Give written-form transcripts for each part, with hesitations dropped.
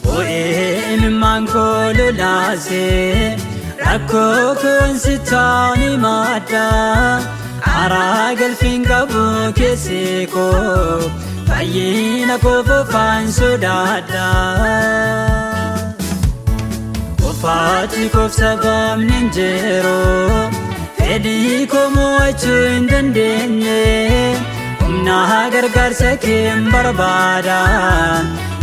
Bu'ee ilmaan koo lolaasee rakkoo koonsitaan himadha. Karaa galfiin qabu keessi koo fayyina koo fofaan sodaadha. Qofaatti koof sababni hin jiru fedhii koo mo'achuu hin dandeenye humna gargaarsa kee hin barbaada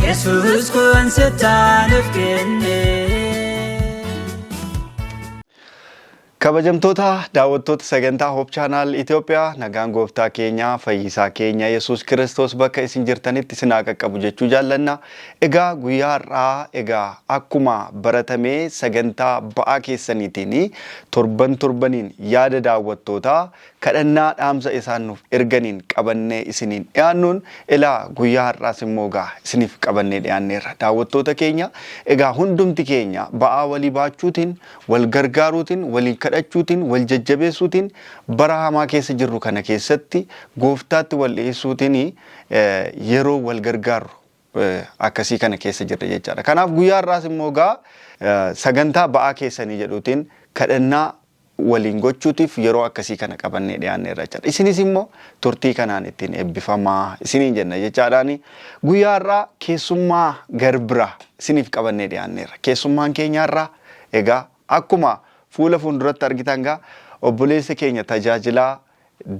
Yesuus koo an sittaan of kenne. Kabajamtoota daawwattoota sagantaa Hope Channel Itoophiyaa, nagaan gooftaa keenya fayyisaa keenya Yesuus Kiristoos bakka isin jirtanitti isin haa qaqqabu jechuu jaallanna. Egaa guyyaa har'aa egaa akkuma baratamee sagantaa ba'aa keessaniitiin torban torbaniin yaada daawwattootaa kadhannaa dhaamsa isaan nuuf erganiin qabannee isiniin dhiyaannuun ilaa guyyaa har'aas immoo egaa isiniif qabannee dhiyaanneerra. Daawwattoota keenya, egaa hundumti keenya ba'aa walii baachuutiin, wal gargaaruutiin, walii kadhachuutiin, wal jajjabeessuutiin bara hamaa keessa jirru kana keessatti gooftaatti wal dhiyeessuutiin yeroo wal gargaarru akkasii kana keessa jirra jechaadha. Kanaaf guyyaa har'aas immoo egaa sagantaa ba'aa keessanii jedhuutiin kadhannaa waliin gochuutiif yeroo akkasii kana qabannee dhiyaanneerra jechaadha. Isinis immoo turtii kanaan ittiin eebbifamaa isiniin jenna jechaadhaani. Guyyaa har'aa keessummaa garbira isiniif qabannee dhiyaanneerra. Keessummaan keenya har'aa egaa akkuma fuula fuulduratti argitan gaa obboleessa keenya tajaajilaa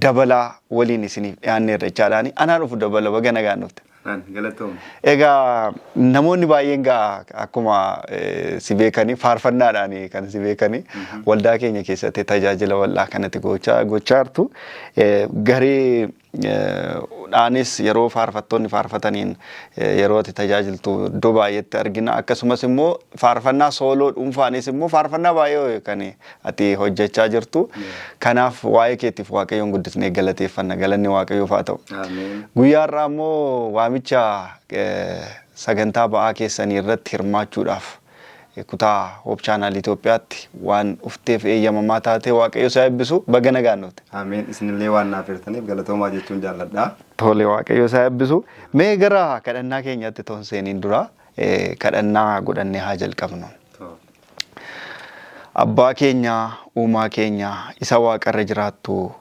Dabalaa waliin isiniif dhiyaanneerra jechaadhaani. Anaa dhufu Dabala, baga nagaan dhufte. Naan galatoom. Egaa namoonni baay'een gaa akkuma si beekanii faarfannaadhaan kan si beekanii waldaa keenya keessatti tajaajila waldaa kanatti gochaa gochaa jirtu. Garee dhaanis yeroo faarfattoonni faarfataniin yeroo ati tajaajiltu iddoo baay'eetti argina. Akkasumas immoo faarfannaa sooloo dhuunfaanis immoo faarfannaa baay'ee kan ati hojjechaa jirtu. Kanaaf waa'ee keetiif Waaqayyoon guddisnee galateeffanna. Galanni Waaqayyoof haa ta'u. Guyyaa har'aa immoo waamicha sagantaa ba'aa keessanii irratti hirmaachuudhaaf kutaa Hope Channel Itoophiyaatti waan dhufteef eeyyamamaa taatee Waaqayyo si haa eebbisu. Baga nagaan dhufte. Ameen. Isinillee waan naaf hirtaniif galatoomaa jechuun jaalladha. Tole, Waaqayyo si haa eebbisu. Mee gara kadhannaa keenyatti toon seeniin dura kadhannaa godhannee haa jalqabnu. Abbaa keenya, uumaa keenya isa waaqarra jiraattu,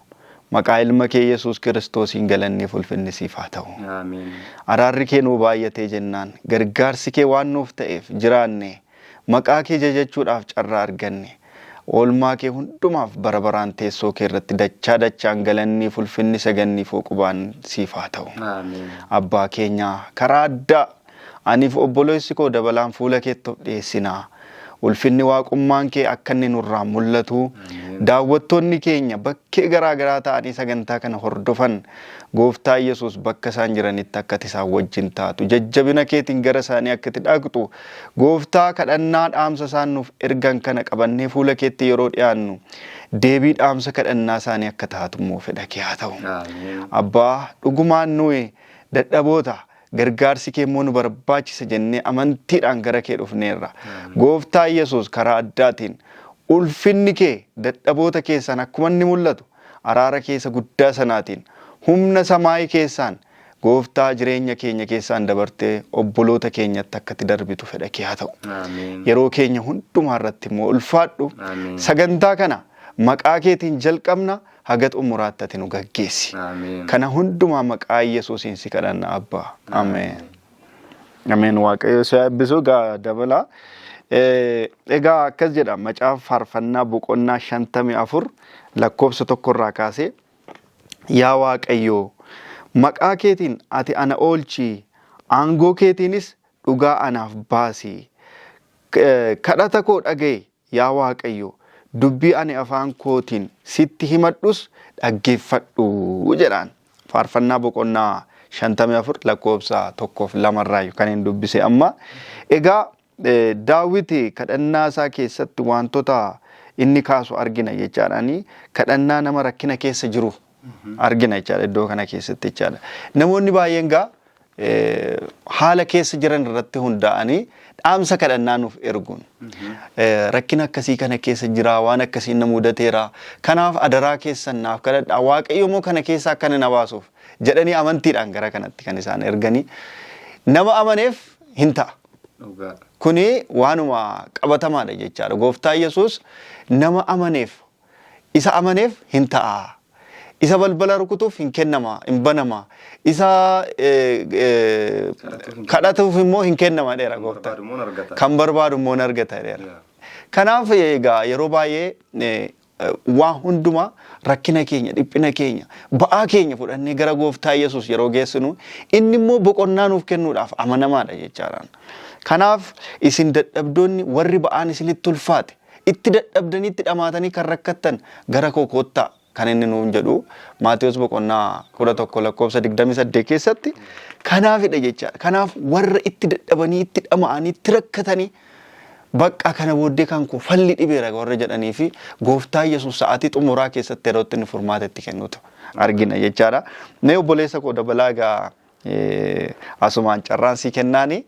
maqaa ilma kee Yesuus Kiristoosiin galanni fi ulfinni siif haa ta'u. Ameen. Araarri kee nuu baay'atee jennaan, gargaarsi kee waan nuuf ta'eef jiraanne, maqaa kee jajachuudhaaf carraa arganne. Oolmaa kee hundumaaf bara baraan teessoo kee irratti dachaa dachaan galannii fi ulfinni sagannii fi uqubaan siif haa ta'u. Ameen. Abbaa keenya, karaa addaa aniif obboleessi koo Dabalaan fuula keetti of dhiyeessina. Ulfinni waaqummaan kee akka inni nurraa mul'atu, daawwattoonni keenya bakkee garaa garaa ta'anii sagantaa kana hordofan, gooftaa Yesuus bakka isaan jiranitti akka ati isaan wajjin taatu, jajjabina keetiin gara isaanii akka itti dhaqxu, gooftaa kadhannaa dhaamsa isaan nuuf ergan kana qabannee fuula keetti yeroo dhiyaannu deebii dhaamsa kadhannaa isaanii akka taatu immoo fedha kee haa ta'u. Abbaa, dhugumaan nuyi dadhaboota, gargaarsi kee immoo nu barbaachisa jennee amantiidhaan gara kee dhufneerra. Gooftaa Yesuus, karaa addaatiin ulfinni kee dadhaboota keessaan akkuma inni mul'atu, araara keessa guddaa sanaatiin humna samaayii keessaan gooftaa jireenya keenya keessaan dabartee obboloota keenyatti akka itti darbitu fedha kee haa ta'u. Yeroo keenya hundumaa irratti immoo ulfaadhu. Sagantaa kana maqaa keetiin jalqabna, haga xumuraatti ati nu gaggeessi. Ameen. Kana hundumaa maqaa Yesuusiin si kadhanna Abbaa. Ameen. Ameen. Waaqayyo si haa eebbisu egaa Dabalaa. Egaa akkas jedha macaafa faarfannaa boqonnaa 54 lakkoofsa 1 irraa kaasee: Yaa Waaqayyo, maqaa keetiin ati ana oolchi, aangoo keetiinis dhugaa anaaf baasi. Kadhata koo dhaga'i, yaa Waaqayyo, dubbii ani afaan kootiin sitti himadhus dhaggeeffadhu jedhaan. Faarfannaa boqonnaa 54 lakkoofsa 1f 2 irraa kan hin dubbise amma. Egaa Daawiti kadhannaa isaa keessatti wantoota inni kaasu argina jechaadhaani kadhannaa nama rakkina keessa jiru argina jechaadha iddoo kana keessatti jechaadha. Namoonni baay'een gaa haala keessa jiran irratti hundaa'anii dhaamsa kadhannaa nuuf erguun rakkina akkasii kana keessa jira, waan akkasii na mudateera, kanaaf adaraa keessan naaf kadhadhaa, Waaqayyo immoo kana keessa akka na baasuuf jedhanii amantiidhaan gara kanatti kan isaan erganii nama amaneef hin ta'a. Kuni waanuma qabatamaadha jechaadha. Gooftaa Yesuus nama amaneef, isa amaneef hin ta'a. Isa balbala rukutuuf hin kennama, hin banama. Isa kadhatuuf immoo hin kennama dheera gooftaan. Kan barbaadu immoo hin argata dheera. Kanaaf egaa yeroo baay'ee waan hundumaa rakkina keenya, dhiphina keenya, ba'aa keenya fudhannee gara gooftaa Yesuus yeroo geessinu inni immoo boqonnaa nuuf kennuudhaaf amanamaadha jechaadhaan. Kanaaf isin dadhabdoonni warri ba'aan isinitti ulfaate, itti dadhabdanii itti dhamaatanii kan rakkattan gara koo koottaa kan inni nuun jedhu Maatiyos boqonnaa 11 lakkoofsa 28 keessatti kanaafidha jechaadha. Kanaaf warra itti dadhabanii itti dhama'anii itti rakkatanii bakka kana booddee kan koo falli dhibeera warra jedhanii fi gooftaa Yesuus sa'aatii xumuraa keessatti yeroo inni furmaata itti kennutu argina jechaadha. Mee obboleessa koo dabalaa egaa asumaan carraan sii kennaani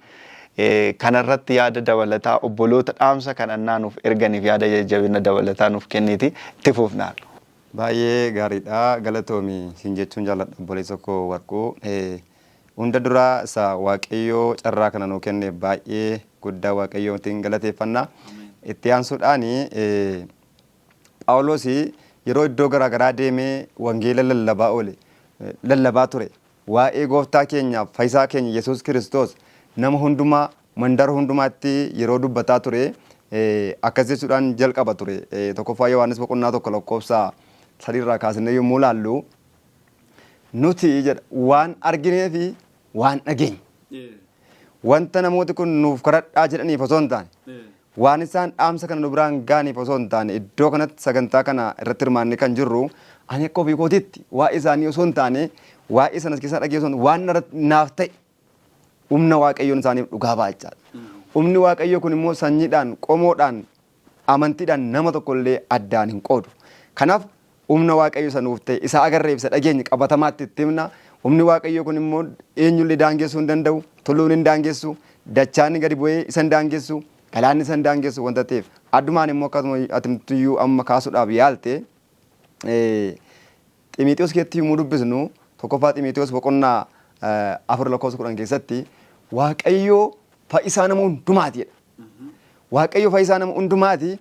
kanarratti yaada dabalataa obboloota dhaamsa kadhannaa nuuf erganiif yaada jajjabina dabalataa nuuf kenniti itti fufnaan. Baay'ee gaariidha, galatoomi siin jechuun jaalladha obboleessa koo Warquu. Hunda duraa isa Waaqayyoo carraa kana nuu kenne baay'ee guddaa Waaqayyootiin galateeffanna. Itti aansuudhaan Phaawulos yeroo iddoo garaagaraa deemee wangeela lallabaa oole, lallabaa ture. Waa'ee gooftaa keenyaaf fayyisaa keenya Yesuus Kiristoos nama hundumaa mandara hundumaatti yeroo dubbataa ture akkas jechuudhaan jalqaba ture. Tokkoffaa Yohaannis boqonnaa 1 lakkoofsa 3 irraa kaasnee yommuu laallu, nuti jedha waan arginee fi waan dhageenye. Wanta namooti kun nuuf kadhadhaa jedhaniif osoo hin taane, waan isaan dhaamsa kana nu biraan ga'aniif osoo hin taane, iddoo kanatti sagantaa kana irratti hirmaannee kan jirru ani akka ofii kootiitti waa'ee isaanii osoo hin taane, waa'ee sanas keessaa dhageessuun waan naaf ta'e humna Waaqayyoon isaaniif dhugaa ba'a jechaadha. Humni Waaqayyoo kun immoo sanyiidhaan, qomoodhaan, amantiidhaan nama tokko illee addaan hin qoodu. Kanaaf humna Waaqayyo isa nuuf ta'e, isa agarreef isa dhageenye qabatamaatti itti himna. Humni Waaqayyoo kun immoo eenyullee daangeessuu hin danda'u. Tulluun hin daangessu, dachaan gadi bu'ee isa hin daangessu, galaanni isa hin daangessu wanta ta'eef. Addumaan immoo akkasuma atimtuyyuu amma kaasuudhaaf yaalte Ximiixewos keessatti yommuu dubbisnu, tokkoffaa Ximiixewos boqonnaa 4 lakkoofsa 10 keessatti Waaqayyo fayyisaa nama hundumaati jedha. Waaqayyo fayyisaa nama hundumaati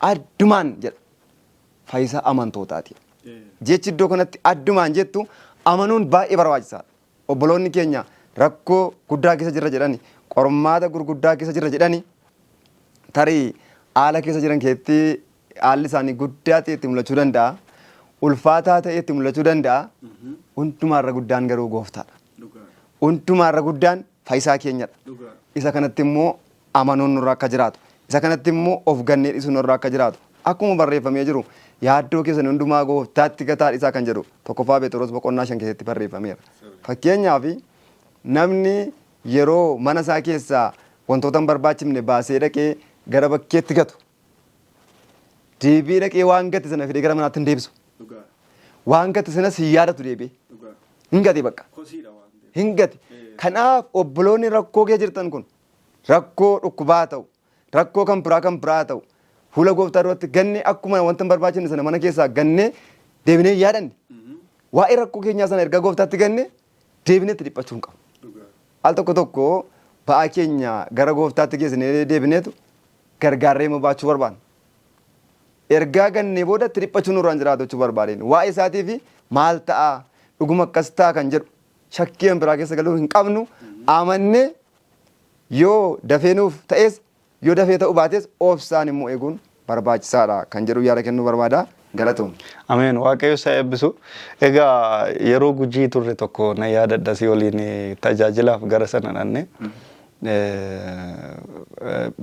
addumaan jedha. Fayyisaa amantootaati. Jechi iddoo kanatti addumaan jettu amanuun baay'ee barbaachisaadha. Obboloonni keenya rakkoo guddaa keessa jirra jedhani, qormaata gurguddaa keessa jirra jedhani, tarii haala keessa jiran keessatti haalli isaanii guddaa ta'e itti mul'achuu danda'a. Ulfaataa ta'e itti mul'achuu danda'a. Hundumaarra guddaan garuu gooftaadha. Hundumaarra guddaan fayyisaa keenyadha. Isa kanatti immoo amanuun nurra akka jiraatu. Isa kanatti immoo of gannee dhiisuun nurra akka jiraatu. Akkuma barreeffamee jiru yaaddoo keessan hundumaa gooftaatti gataa dhiisaa kan jedhu tokkoffaa Phexros boqonnaa 5 keessatti barreeffameera. Fakkeenyaaf namni yeroo mana isaa keessaa wantoota hin barbaachifne baasee dhaqee gara bakkeetti gatu, deebi'ee dhaqee waan gate sana fidee gara manaatti hin deebisu. Waan gate sanas hin yaadatu deebi'ee. Hin gate bakka. Hin gate. Kanaaf obboloonni rakkoo kee jirtan kun rakkoo dhukkubaa haa ta'u, rakkoo kan biraa kan biraa haa ta'u, fuula gooftaa duratti gannee akkuma wanta hin barbaachifne sana mana keessaa gannee deebinee hin yaadanne. Waa'ee rakkoo keenyaa sana erga gooftaatti gannee deebinee itti dhiphachuu hin qabnu. Al tokko tokko ba'aa keenya gara gooftaatti geessinee deebineetu gargaarree immoo baachuu barbaanna. Ergaa gannee booda itti dhiphachuun nurra hin jiraatu jechuu barbaadeen. Waa'ee isaatii fi maal ta'a, dhuguma akkas ta'a kan jedhu shakkii kan biraa keessa galuu hin qabnu. Amannee yoo dafee nuuf ta'es yoo dafee ta'uu baates obsaan immoo eeguun barbaachisaadha kan jedhu yaada kennuu barbaada. Galatoom. Ameen. Waaqayyo isa eebbisu. Egaa yeroo Gujii turre tokko na yaadadha, si waliin tajaajilaaf gara sana dhanne.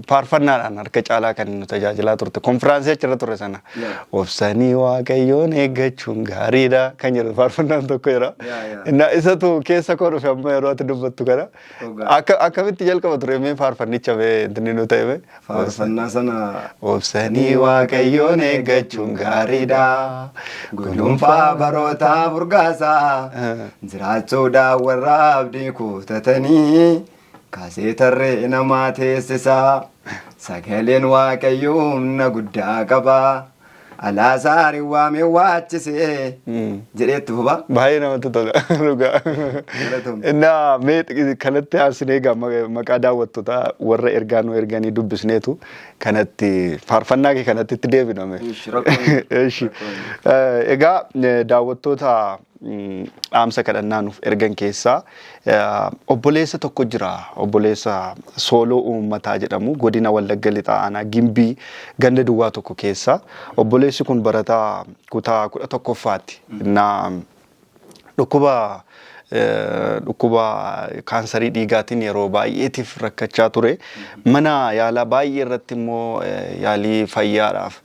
Faarfannaadhaan harka caalaa kan nu tajaajilaa turte konfiraansii achirra ture sana obsanii Waaqayyoon eeggachuun gaariidha kan jedhu faarfannaan tokko jira. Inna isatu keessa koo dhufe amma yeroo ati dubbattu kana. Akka akkamitti jalqaba ture mee faarfannicha mee inni nu ta'e mee? Faarfannaa sana. Obsanii Waaqayyoon eeggachuun gaariidha. Gudunfaa barootaa furgaasaa jiraachuudhaan warra abdii kutatanii kaasee tarree namaa teessisaa. Sagaleen Waaqayyoo humna guddaa qabaa. Alaazaar waamee waachisee jedhee itti fufa. Baay'ee namatti tola dhugaa. Galatoomne. Innaa mee kanatti aansinee egaa maqaa daawwattootaa warra ergaa nu erganii dubbisneetu kanatti faarfannaa kee kanatti itti deebina mee. Ishi, rakkoon hin jiru. Ishi. Egaa daawwattoota dhaamsa kadhannaa nuuf ergan keessaa obboleessa tokko jira. Obboleessa Sooloo Uummataa jedhamu godina Wallagga Lixaa aanaa Gimbii ganda duwwaa tokko keessa. Obboleessi kun barataa kutaa 11ffaati. Innaa dhukkuba kaansarii dhiigaatiin yeroo baay'eetiif rakkachaa ture. Mana yaalaa baay'ee irratti immoo yaalii fayyaadhaaf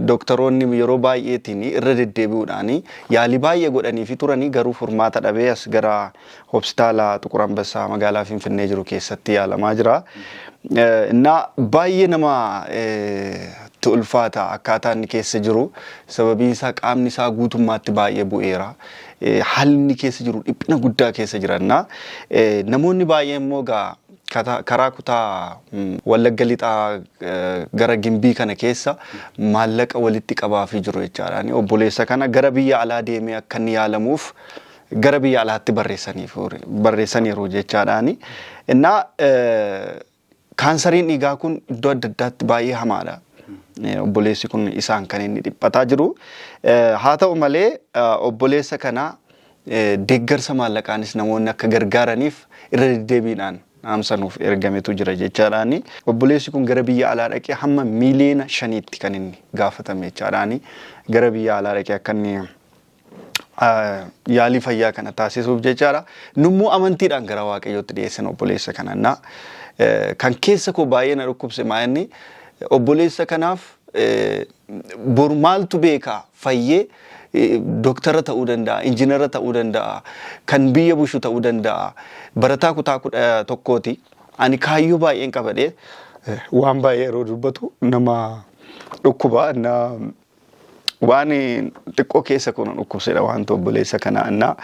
dooktaroonni yeroo baay'eetiin irra deddeebi'uudhaan yaalii baay'ee godhanii fi turanii garuu furmaata dhabee as gara hospitaala Xuqur Ambassaa magaalaa Finfinnee jiru keessatti yaalamaa jira. Innaa baay'ee nama itti ulfaata akkaataa inni keessa jiru, sababiin isaa qaamni isaa guutummaatti baay'ee bu'eera. Haalli inni keessa jiru dhiphina guddaa keessa jiranna. Namoonni baay'een immoo egaa karaa kutaa Wallagga Lixaa gara Gimbii kana keessa maallaqa walitti qabaafii jiru jechaadha. Obboleessa kana gara biyya alaa deemee akka inni yaalamuuf gara biyya alaatti barreessaniiru jechaadhaani. Innaa kaansariin dhiigaa kun iddoo adda addaatti baay'ee hamaadha. Obboleessi kun isaan kan inni dhiphataa jiru. Haa ta'u malee obboleessa kana deeggarsa maallaqaanis namoonni akka gargaaraniif irra deddeebiidhaan dhaamsa nuuf ergametu jira jechaadhaani. Obboleessi kun gara biyya alaa dhaqee hamma miiliyoona 5tti kan inni gaafatame jechaadhaani. Gara biyya alaa dhaqee akka inni yaalii fayyaa kana taasisuuf jechaadha. Nummoo amantiidhaan gara Waaqayyootti dhiyeessan obboleessa kana. Na kan keessa koo baay'ee na dhukkubse maa inni obboleessa kanaaf boru maaltu beekaa fayyee dooktara ta'uu danda'a, injiinara ta'uu danda'a, kan biyya bushu ta'uu danda'a. Barataa kutaa 11ti. Ani kaayyoo baay'een qabadhee waan baay'ee yeroo dubbatu nama dhukkuba. Na waan xiqqoo keessa kun dhukkubsedha wanta obboleessa kanaa innaa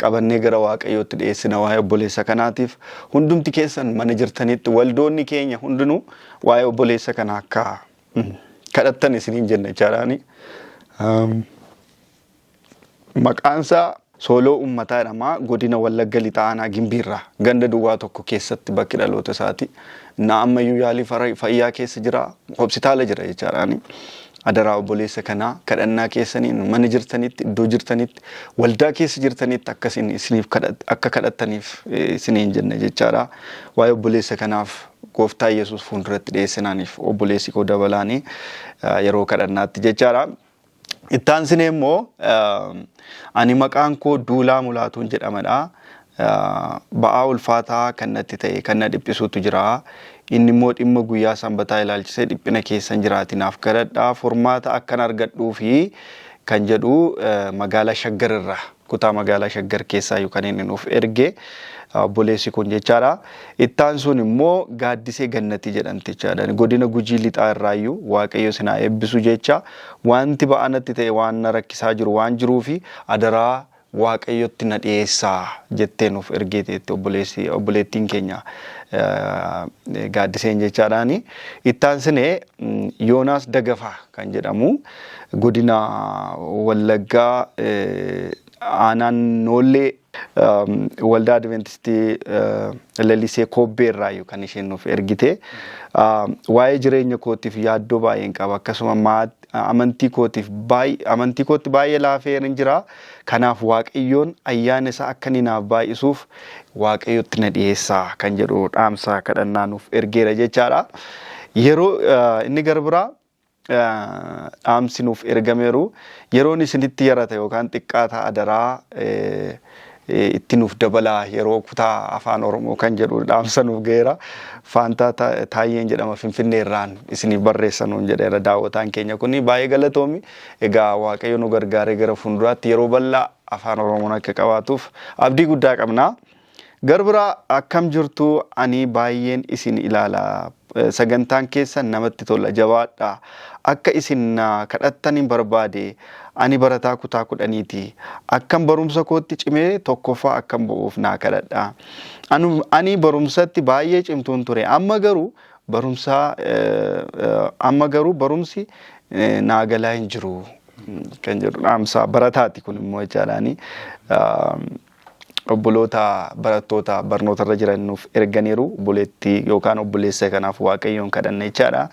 qabannee gara Waaqayyootti dhiyeessina waa'ee obboleessa kanaatiif hundumti keessan mana jirtanitti waldoonni keenya hundinuu waa'ee obboleessa kanaa akka kadhattan isiniin jenna jechaadhaani. Maqaan isaa Sooloo Uummataa jedhama. Godina Wallagga Lixaa aanaa Gimbiirraa ganda duwwaa tokko keessatti bakki dhaloota isaati. Innaa ammayyuu yaalii fayyaa keessa jira. Hospitaala jira jechaadhaani. Adaraa obboleessa kanaa kadhannaa keessaniin mana jirtanitti, iddoo jirtanitti, waldaa keessa jirtanitti akka isin isiniif akka kadhattaniif isiniin jenna jechaadha. Waa'ee obboleessa kanaaf Gooftaa Yesuus fuulduratti dhiyeessinaaniif obboleessi koo dabalaanii yeroo kadhannaatti jechaadha. Itti aansinee immoo ani maqaan koo Duulaa Mulaatuun jedhamadha. Ba'aa ulfaataa kan natti ta'e kan na dhiphisutu jira. Inni immoo dhimma guyyaa sanbataa ilaalchisee dhiphina keessan jiraati naaf kadhadhaa furmaata akkan argadhuu fi kan jedhu magaalaa Shaggar irraa kutaa magaalaa Shaggar keessaa kan inni nuuf erge obboleessi kun jechaadha. Ittaan sun immoo Gaaddisee Gannatii jedhamti jechaadha. Godina Gujii Lixaa irraayyuu Waaqayyo isin haa eebbisu jecha wanti ba'aa natti ta'e waan na rakkisaa jiru waan jiruufi adaraa Waaqayyotti na dhiyeessaa jettee nuuf ergeeteetti obboleessi obboleettiin keenya Gaaddiseen jechaadhaani. Ittaansinee Yoonaas Dagafaa kan jedhamu godina Wallaggaa aanaan Noollee waldaa Adventistii Lalisee Koobbee irraayyuu kan isheen nuuf ergite. Waa'ee jireenya kootiif yaaddoo baay'een qaba. Akkasuma amantii kootiif amantii kootti baay'ee laafee jira. Kanaaf Waaqayyoon ayyaana isaa akka inni naaf baay'isuuf Waaqayyotti na dhiyeessaa kan jedhu dhaamsa kadhannaa nuuf ergeera jechaadha. Yeroo inni gara biraa dhaamsi nuuf ergameeru yeroon isinitti yarata yookaan xiqqaata adaraa Itti nuuf dabalaa yeroo kutaa afaan Oromoo kan jedhu dhaamsa nuuf ga'eera. Faantaa Taayyeen jedhama, Finfinnee irraan isiniif barreessa nuun jedheera daawwataan keenya kun, baay'ee galatoomi. Egaa Waaqayyo nu gargaaree gara fuulduraatti yeroo bal'aa afaan Oromoon akka qabaatuuf abdii guddaa qabna. Garbira, akkam jirtu? Ani baay'een isin ilaala. Sagantaan keessan namatti tola, jabaadha. Akka isin na kadhattan hin barbaade. Ani barataa kutaa 10ti. Akkam barumsa kootti cimee tokkoffaa akkam bu'uuf naa kadhadha. Ani barumsatti baay'ee cimtuun ture. Amma garuu barumsi naa galaa hin jiru. Kan jedhu dhaamsa barataati kun immoo jechaadhaani. Obboloota barattoota barnootarra jiran nuuf erganiiru, obboleettii yookaan obboleessa kanaaf Waaqayyoon kadhanna jechaadha.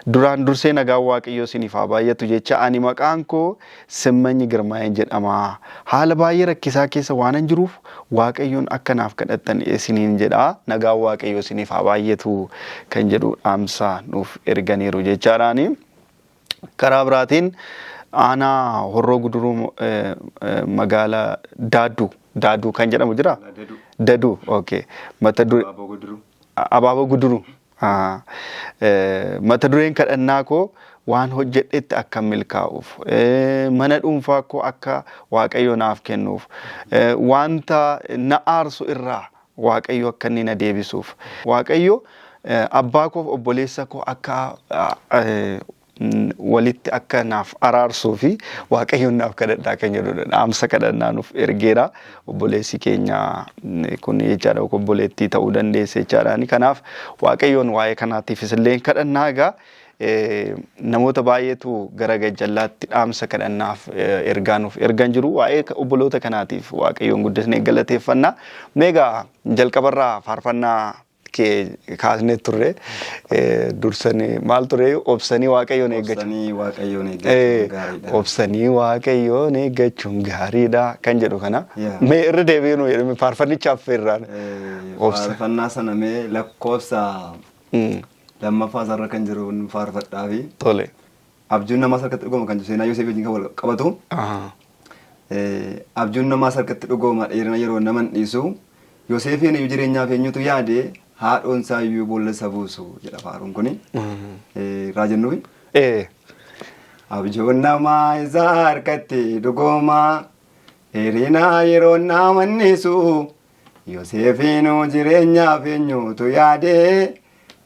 Duraan dursee nagaan Waaqayyoo isiniif haa baay'atu jecha, ani maqaan koo Simmanyi Girmaa'een jedhama. Haala baay'ee rakkisaa keessa waanan jiruuf Waaqayyoon akka naaf kadhattan isiniin jedha. Nagaan Waaqayyoo isiniif haa baay'atu kan jedhu dhaamsa nuuf erganiiru jechaadhaani. Karaa biraatiin aanaa Horroo Guduruu, magaalaa Daadduu, Daaduu kan jedhamu jira? Daduu, okay. Mata duree Abaaboo Guduruu. Mata dureen kadhannaa koo waan hojjedhetti akka milkaa'uuf, mana dhuunfaa koo akka Waaqayyo naaf kennuuf, wanta na aarsu irraa Waaqayyo akka inni na deebisuuf, Waaqayyo abbaa koof obboleessa koo akka walitti akka naaf araarsuu fi Waaqayyoon naaf kadhadhaa kan jedhudha. Dhaamsa kadhannaa nuuf ergeera. Obboleessi keenya kun jechaadha, obboleettii ta'uu dandeesse jechaadha. Kanaaf Waaqayyoon waa'ee kanaatiifis illee kadhannaa. Egaa namoota baay'eetu gara gajjallaatti dhaamsa kadhannaaf ergaa nuuf ergan jiru. Waa'ee obboloota kanaatiif Waaqayyoon guddisnee galateeffanna. Meegaa jalqabarraa faarfannaa kee kaasnee turre, dursanii maal ture? Obsanii Waaqayyoon eeggachuu. Obsanii Waaqayyoon eeggachuun gaariidha. Obsanii Waaqayyoon eeggachuun gaariidha kan jedhu kana. Mee irra deebi'uu jedhame faarfannicha affeerraan. Faarfannaa sana mee lakkoofsa lammaffaa isaarra kan jiru faarfadhaa fi Tole. abjuun namaas harkatti dhugooma kan jiru, seenaa Yoseef wajjin kan wal qabatu. Abjuun namaas harkatti dhugooma, dheerina yeroo nama hin dhiisu. Yoseefiin iyyuu jireenyaaf eenyutu yaade, haadhoon isaa iyyuu boolla isa buusu jedha faaruun kuni. Raajennuufi. Abjuun namaa isa harkatti dhugooma, dheerina yeroo nama hin dhiisu. Yoseefiinuu jireenyaaf eenyutu yaade,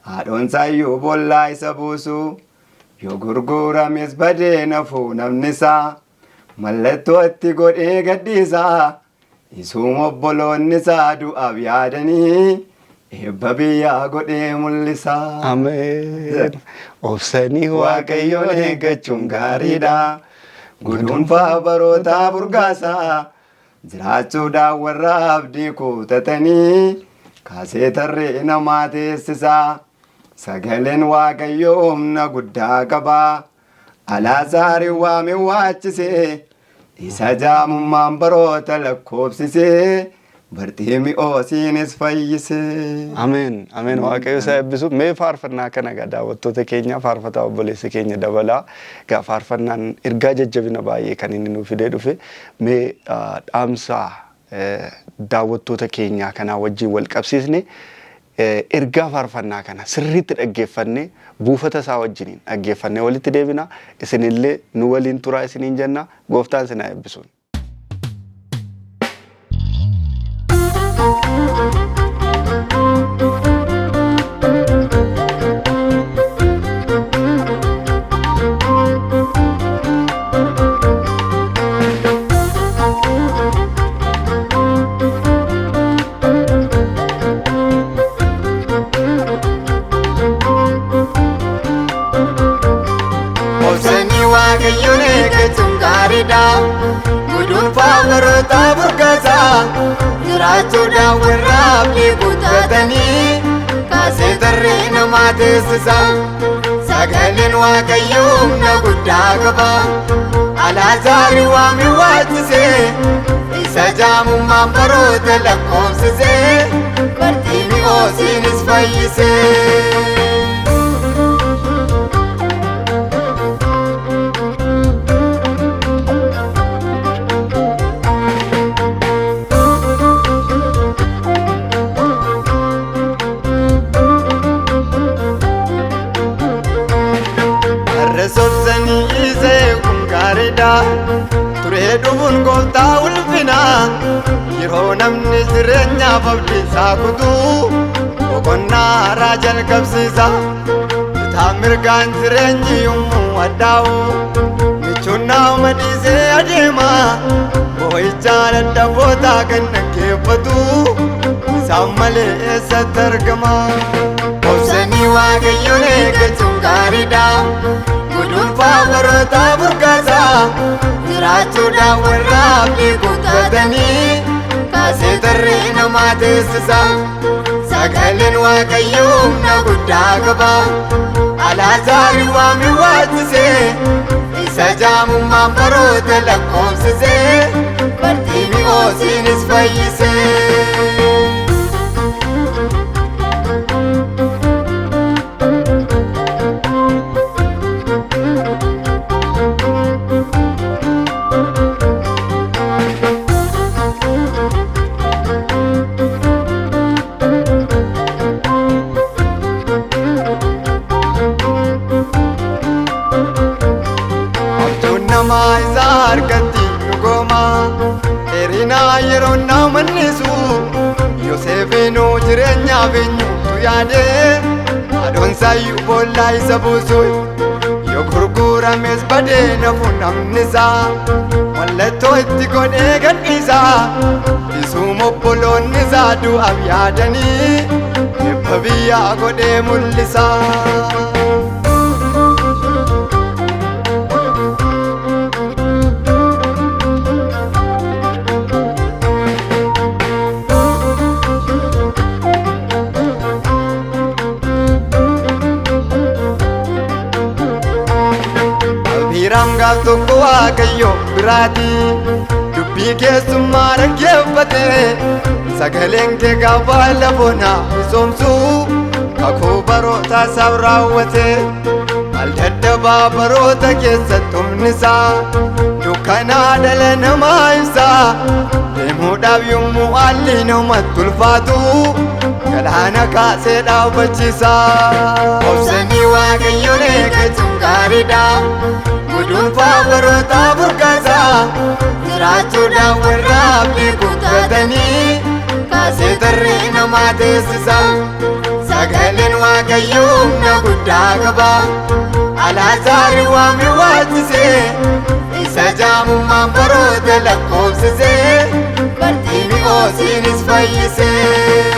haadhoon isaa iyyuu boollaa isa buusu. Yoo gurgurames badee nafuu namni isaa mallattoo itti godhee gadhiisa. Isuuma obboloonni isaa du'aaf yaadanii eebba biyyaa godhee mul'isa. Ameen. Obsanii Waaqayyoon eeggachuun gaariidha. Guduunfaa barootaa burgaasaa jiraachuudhaan warra abdii kutatanii kaasee tarree namaa teessisaa. Sagaleen Waaqayyoo humna guddaa qabaa. Alaazaari waame waachisee, isa jaamummaan baroota lakkoofsisee, Barxiimi'oosiinis fayyisee. Ameen. Ameen. Waaqayyo isa eebbisu. Mee faarfannaa kana egaa daawwattoota keenya, faarfataa obboleessa keenya Dabalaa. Egaa faarfannaan ergaa jajjabina baay'ee kan inni nuuf fidee dhufe. Mee dhaamsa daawwattoota keenyaa kanaa wajjin wal qabsiisne, ergaa faarfannaa kana sirriitti dhaggeeffannee, buufata isaa wajjiniin dhaggeeffannee walitti deebina. Isinillee nu waliin turaa isiniin jenna. Gooftaan isin haa eebbisuun. Obsanii Waaqayyoon eeggachuun gaariidha. Guduunfaa baroota burgaasaa jiraachuudhaan warra abdii kutatanii kaasee tarree namaa teessisa. Sagaleen Waaqayyoo humna guddaa qaba. Alaazaari waame waachisee, isa jaamummaan baroota lakkoofsisee, Barxiimi'oosiinis fayyisee. Turee dhufuun gooftaa ulfinaa yeroo namni jireenyaaf abdii isaa kutuu boqonnaa haaraa jalqabsiisa. Bitaa mirgaan jireenyi yommuu addaa'u michuun nama dhiisee adeema. Boo'ichaa dadhabootaa kan dhaggeeffatu isaan malee eessatti argama? Obsanii Waaqayyoon eeggachuun gaariidha. Gudunfaa barootaa burqaasaa jiraachuudhaan warra abdii kuttatanii kaasee tarree namaa teessisa. Sagaleen Waaqayyoo humna guddaa qaba. Alaazaar waami waachisee isa jaamummaan baroota lakkoofsisee Bartiimiyoosiinis fayyisee. Abjuun namaa isa harkatti dhugooma. Dheerinaa yeroo nama nisu Yoseefinuu jireenyaaf eenyutu yaade adoonsaayyuu boollaa isa buusu yoo gurgurames badee nafu namni isaa mallattoo itti godhee gadhiisa isuuma obboloonni isaa du'aaf yaadanii eebba biyyaa godhee mul'isa. Abiiraam gaaf tokko Waaqayyo biraati dubbii keessummaa dhaggeeffate sagaleen kee gaafa lafoonaa misoomsu kakuu baroota isaaf raawwate al daddabaa baroota keessatti humni isaa dukkanaa dhala namaa ibsa deemuudhaaf yommuu haalli namatti ulfaatu galaana kaasee dhaabbachiisa. Obsanii Waaqayyoon eeggachuun gaariidha. Gudunfaa barootaa burqaasaa jiraachuudhaan warra abdii kuttatanii kaasee tarree namaa teessisa. Sagaleen Waaqayyoo humna guddaa qaba. Alaazaar waami waachisee isa jaamummaan baroota lakkoofsisee Bartiimiyoosiinis fayyisee.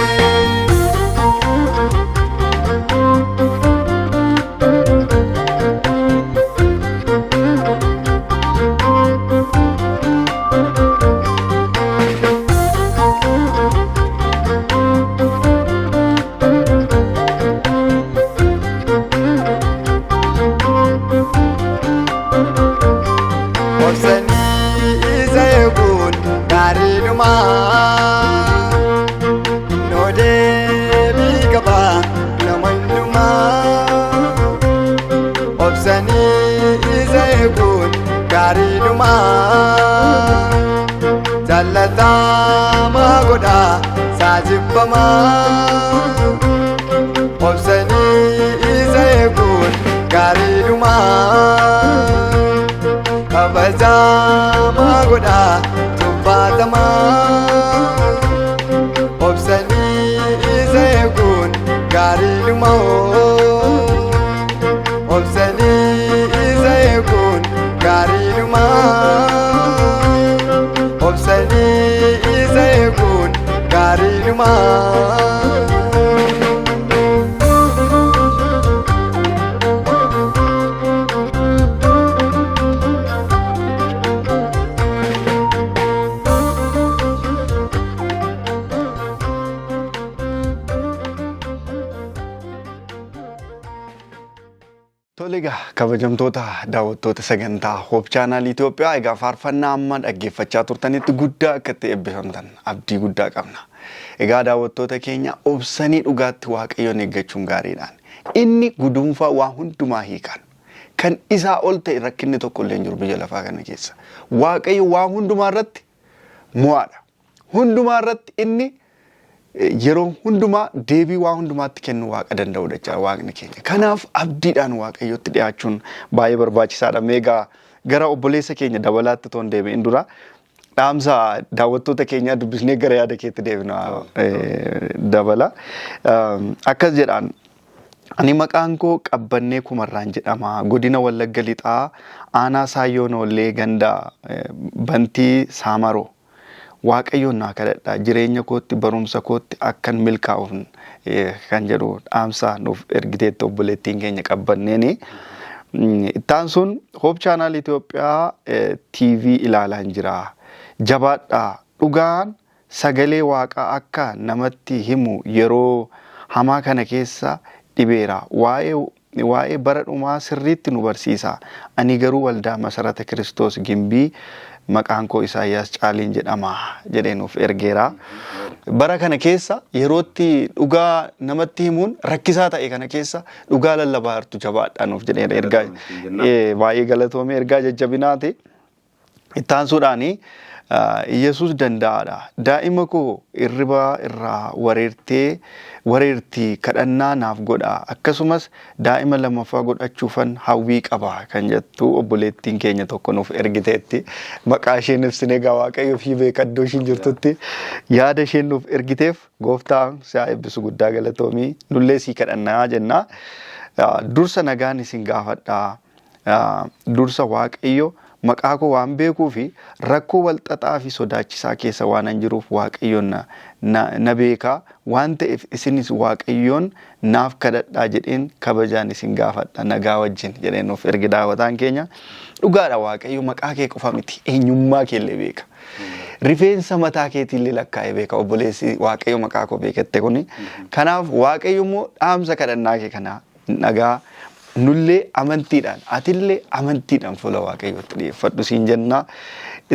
Obsanii isa eeguun gaariidhuma. Innoo deebii qaba nama hundumaa. Obsanii isa eeguun gaariidhuma. Jaallatama godha saajibbamaa. Obsanii isa eeguun gaariidhuma. Kabajamaa godha tuffatamaa. Obsanii isa eeguun gaariidhuma. Obsanii isa eeguun gaariidhuma. Obsanii isa eeguun gaariidhuma. Tole egaa kabajamtoota daawwattoota sagantaa Hope Channel Itoophiyaa egaa faarfannaa amma dhaggeeffachaa turtanitti guddaa akka itti eebbifamtan abdii guddaa qabna. Egaa daawwattoota keenya obsanii dhugaatti Waaqayyoon eeggachuun gaariidhaan. Inni guduunfaa waa hundumaa hiikan. Kan isaa ol ta'e rakkinni tokko illee hin jiru biyya lafaa kana keessa. Waaqayyo waa hundumaa irratti mo'aadha. Hundumaa irratti inni yeroo hundumaa deebii waa hundumaatti kennuu waaqa danda'udha jechaadha waaqni keenya. Kanaaf abdiidhaan waaqayyotti dhiyaachuun baay'ee barbaachisaadha. Meegaa Gara obboleessa keenya Dabalaatti otoo hin deebi'in dura dhaamsa daawwattoota keenyaa dubbisnee gara yaada keetti deebina, Dabala. Akkas jedhaan: Ani maqaan koo Qabbannee Kumarraan jedhama. Godina Wallagga Lixaa, aanaa Saayyoo Noollee, ganda Bantii Saamaroo. Waaqayyoon naa kadhadha, jireenya kootti, barumsa kootti akkan milkaa'uuf kan jedhu dhaamsa nuuf ergiteetti obboleettiin keenya Qabbanneeni. Ittaan sun Hope Channel Itoophiyaa TV ilaalaan jira. Jabaadhaa, dhugaan sagalee Waaqaa akka namatti himu yeroo hamaa kana keessa dhibeera. Waa'ee bara dhumaa sirriitti nu barsiisa. Ani garuu waldaa Masarata Kiristoos Gimbii, maqaan koo Isaayyaas Caaliin jedhama jedhee nuuf ergeera. Bara kana keessa yerootti dhugaa namatti himuun rakkisaa ta'e kana keessa dhugaa lallabaa jirtu, jabaadhaa nuuf jedheera. Ergaa baay'ee galatoomee, ergaa jajjabinaati. Ittaansuudhaani, Yesuus danda'aadha. Daa'ima koo irriba irraa wareertee wareerti, kadhannaa naaf godha. Akkasumas daa'ima lammaffaa godhachuufan hawwii qaba kan jettu obboleettiin keenya tokko nuuf ergiteetti. Maqaa isheen ibsine, egaa Waaqayyo fi beeka iddoo ishiin jirtutti. Yaada isheen nuuf ergiteef gooftaan si haa eebbisu, guddaa galatoomii, nullee sii kadhannaa jenna. Dursa nagaan isin gaafadha. Dursa Waaqayyo maqaa koo waan beekuu fi rakkoo walxaxaa fi sodaachisaa keessa waan an jiruuf Waaqayyoon na beekaa waan ta'eef isinis Waaqayyoon naaf kadhadhaa jedheen kabajaan isin gaafadha, nagaa wajjin jedheen nuuf erge daawwataan keenya. Dhugaadha, Waaqayyo maqaa kee qofa miti, eenyummaa kee illee beeka. Rifeensa mataa keetii illee lakkaa'ee beeka obboleessi Waaqayyo maqaa koo beekatte kuni. Kanaaf Waaqayyo immoo dhaamsa kadhannaa kee kana nagaa, nullee amantiidhaan, atillee amantiidhaan fuula Waaqayyootti dhiyeeffadhu siin jenna.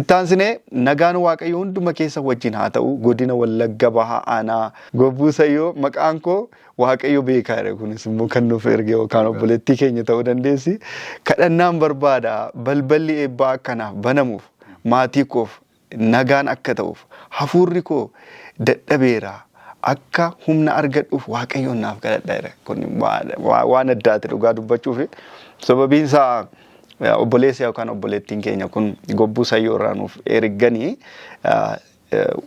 Ittaansinee, nagaan Waaqayyo hunduma keessa wajjin haa ta'u. Godina Wallagga Bahaa, aanaa Gobbuu Sayyoo, maqaan koo Waaqayyo beekaa jedha. Kunis immoo kan nuuf erge yookaan obboleettii keenya ta'uu dandeessi. Kadhannaan barbaada, balballi eebbaa akkanaaf banamuuf, maatii koof nagaan akka ta'uuf, hafuurri koo dadhabeera, akka humna argadhuuf Waaqayyoon naaf kadhadha jedha. Kun waan addaati dhugaa dubbachuuf. Sababiin isaa obboleessi yookaan obboleettiin keenya kun Gobbuu Sayyoo irraa nuuf erganii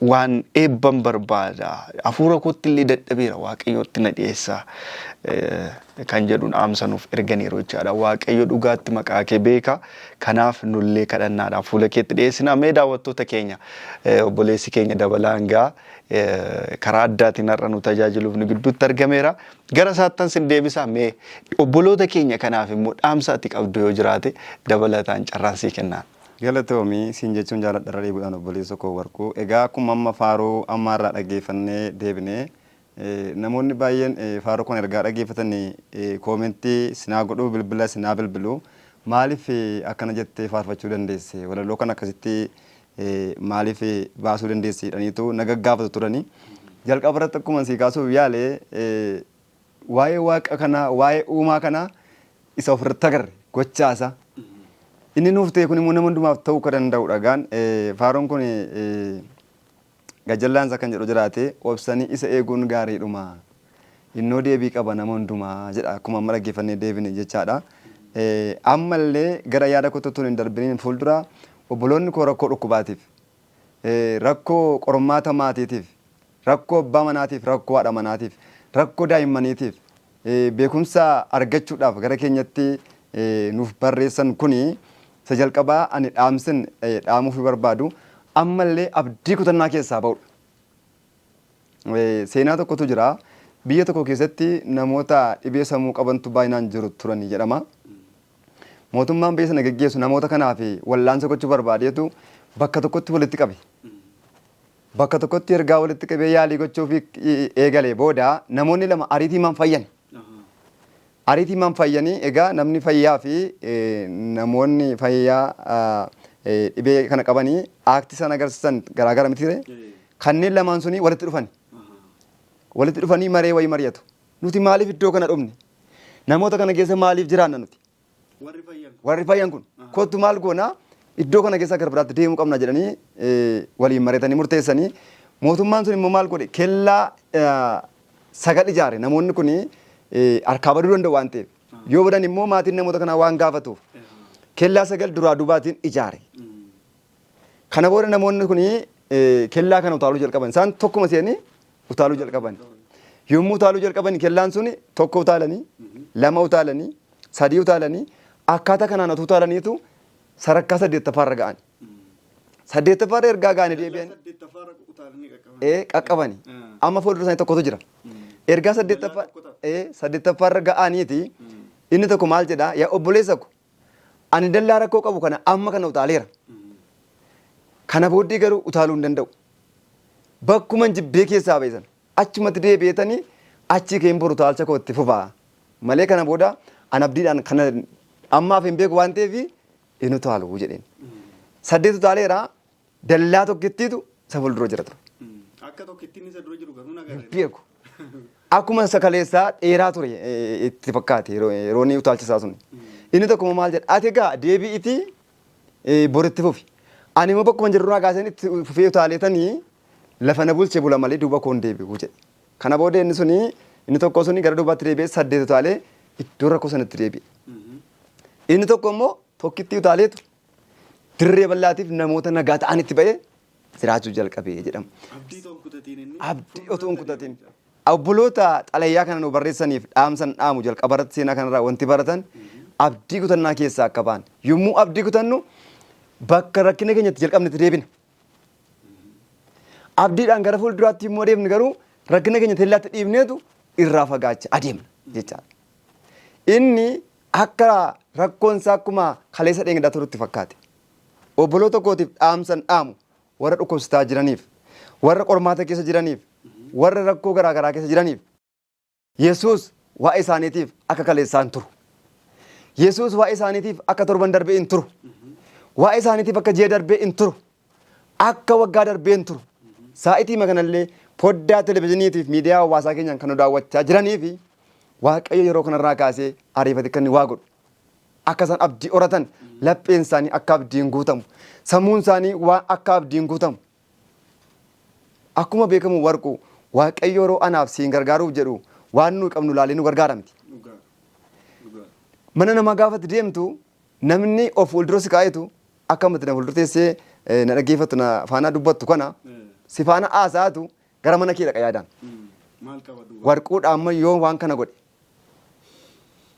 waan eebban barbaada, hafuura kootti illee dadhabeera, Waaqayyootti na dhiyeessa kan jedhuun dhaamsa nuuf erganiiru jechaadha. Waaqayyo dhugaatti maqaa kee beeka. Kanaaf nullee kadhannaadhaaf fuula keetti dhiyeessina. Mee daawwattoota keenya, obboleessi keenya Dabalaan gaa karaa addaatiin har'a nu tajaajiluuf nu gidduutti argameera. Gara isaattan sin deebisaa, mee obboloota keenya kanaaf immoo dhaamsa ati qabdu yoo jiraate dabalataan carraan sii kennaan. Galatoomii siin jechuun jaaladha irra deebiidhaan, obboleessa koo Warquu. Egaa akkuma amma faaruu ammaarraa dhaggeeffannee deebinee, namoonni baay'een faaruu kana ergaa dhaggeeffatanii koomentii sinaa godhuu, bilbila sinaa bilbiluu, maaliif akkana jettee faarfachuu dandeesse, walaloo kana akkasitti maaliif baasuu dandeesse jedhaniitu na gaggaafatu turanii. Jalqaba irratti akkuma sii kaasuuf yaale, waa'ee Waaqa kanaa, waa'ee uumaa kanaa isa ofirratti agarre gochaasa. Inni nuuf ta'e kun immoo nama hundumaaf ta'uu akka danda'udha. Gaan faaruun kun gajallaansa kan jedhu jiraate, obsanii isa eeguun gaariidhuma. Innoo deebii qaba nama hundumaa jedha, akkuma amma dhaggeeffannee deebine jechaadha. Ammallee gara yaada kottotuun hin darbiniin fuuldura, obboloonni koo rakkoo dhukkubaatiif, rakkoo qormaata maatiitiif, rakkoo abbaa manaatiif, rakkoo haadha manaatiif, rakkoo daa'immaniitiif beekumsa argachuudhaaf gara keenyatti nuuf barreessan kuni, isa jalqabaa ani dhaamsin dhaamuufii barbaadu, ammallee abdii kutannaa keessaa ba'udha. Seenaa tokkotu jira. Biyya tokko keessatti namoota dhibee sammuu qabantu baay'inaan jiru turanii jedhama. Mootummaan biyya sana geggeessu namoota kanaaf wallaansa gochuu barbaadeetu bakka tokkotti walitti qabe. Bakka tokkotti ergaa walitti qabee yaalii gochuuf eegalee booda namoonni lama ariitiimaan fayyan. Ariitiimaan fayyanii, egaa namni fayyaa fi namoonni fayyaa dhibee kana qabanii aaktii isaan agarsiisan garaagara miti ree? Kanneen lamaan suni walitti dhufani. Walitti dhufanii maree wayii mari'atu. Nuti maaliif iddoo kana dhufne? Namoota kana keessa maaliif jiraanna nuti? Warri fayyan kun kottu, maal goona, iddoo kana keessa gara biraatti deemuu qabna jedhanii waliin mari'atanii murteessanii, mootummaan sun immoo maal godhe? Kellaa 9 ijaare. Namoonni kun harkaa baduu danda'u waan ta'eef, yoo badan immoo maatiin namoota kanaa waan gaafatuuf, Kellaa 9 duraa duubaatiin ijaare. Kana booda namoonni kun kellaa kana utaaluu jalqaban. Isaan tokkuma se'anii utaaluu jalqaban. Yommuu utaaluu jalqaban kellaan sun tokko utaalanii, lama utaalanii, sadii utaalanii akkaataa kanaan otuu utaalaniitu sadarkaa saddeettaffaarra ga'an. Saddeettaffaarra ergaa ga'anii deebi'an. Qaqqabani. Amma fuuldura isaanii tokkotu jira. Ergaa saddeettaffaarra ga'aniiti inni tokko maal jedhaa yaa obboleessa ko ani dallaa rakkoo qabu kana amma kana utaaleera. Kana booddee garuu utaaluu hin danda'u. Bakkuman jibbee keessaa ba'e sana achumatti deebi'eetanii achii ka'een boru utaalcha koo itti fufaa. Malee kana booda an abdiidhaan kana ammaaf hin beeku waan ta'eef hin utaalu jedheen. 8 utaaleera dallaa tokkittiitu isa fuuldura jira ture. Akka tokkittiin isa dura jiru garuu hin agarre. Beeku. Akkuma isa kaleessaa dheeraa ture itti fakkaate yeroo inni utaalchisaa sun. Inni tokko immoo maal jedha ati egaa deebi'itii boritti fufi. Ani immoo bakkuma jirurraa kaaseen itti fufee utaaleetanii lafa na bulche bula malee duuba koon deebi'u jedhe. Kana booda inni suni inni tokko suni gara duubaatti deebi'ee 8 utaalee iddoo rakkoo sanatti deebi'e. Inni tokko immoo tokkittii utaaleetu dirree bal'aatiif namoota nagaa ta'anitti ba'ee jiraachuu jalqabe jedhama. Abdii otoo hin kutatiin inni. Abdii otoo hin kutatiin. Obboloota xalayaa kana nu barreessaniif dhaamsan dhaamu jalqaba irratti seenaa kanarraa wanti baratan abdii kutannaa keessaa akka ba'an. Yommuu abdii kutannu bakka rakkina keenyatti jalqabnetti deebina. Abdiidhaan gara fuulduraatti yommuu adeemnu garuu rakkina keenya teellaatti dhiibneetu irraa fagaacha adeemna jechaadha. Inni akka rakkoon isaa akkuma kaleessa dheengaddaa turutti fakkaate. Obboloota kootiif dhaamsan dhaamu warra dhukkubsataa jiraniif, warra qormaata keessa jiraniif, warra rakkoo garaa garaa keessa jiraniif Yesuus waa'ee isaaniitiif akka kaleessaa hin turu. Yesuus waa'ee isaaniitiif akka torban darbee hin turu. Waa'ee isaaniitiif akka ji'a darbee hin turu. Akka waggaa darbee hin turu. Saa'itii kanallee foddaa televizyiiniitiif miidiyaa hawaasaa keenyaan kan nu daawwachaa jiranii fi Waaqayyo yeroo kanarraa kaasee ariifate kan inni waa godhu. Akka isaan abdii horatan lapheen isaanii akka abdiin guutamu sammuun isaanii waan akka abdiin guutamu. Akkuma beekamu warqu Waaqayyo yeroo anaaf siin gargaaruuf jedhu waan nuyi qabnu laalee nu gargaara miti. Mana namaa gaafatti deemtu namni of fuuldura si kaa'etu akka ammatti na fuuldura teessee na dhaggeeffattu na faana dubbattu kana si faana haasa'atu gara mana kee dhaqa yaadaan. Maal qaba duuba? Warquudha amma yoo waan kana godhe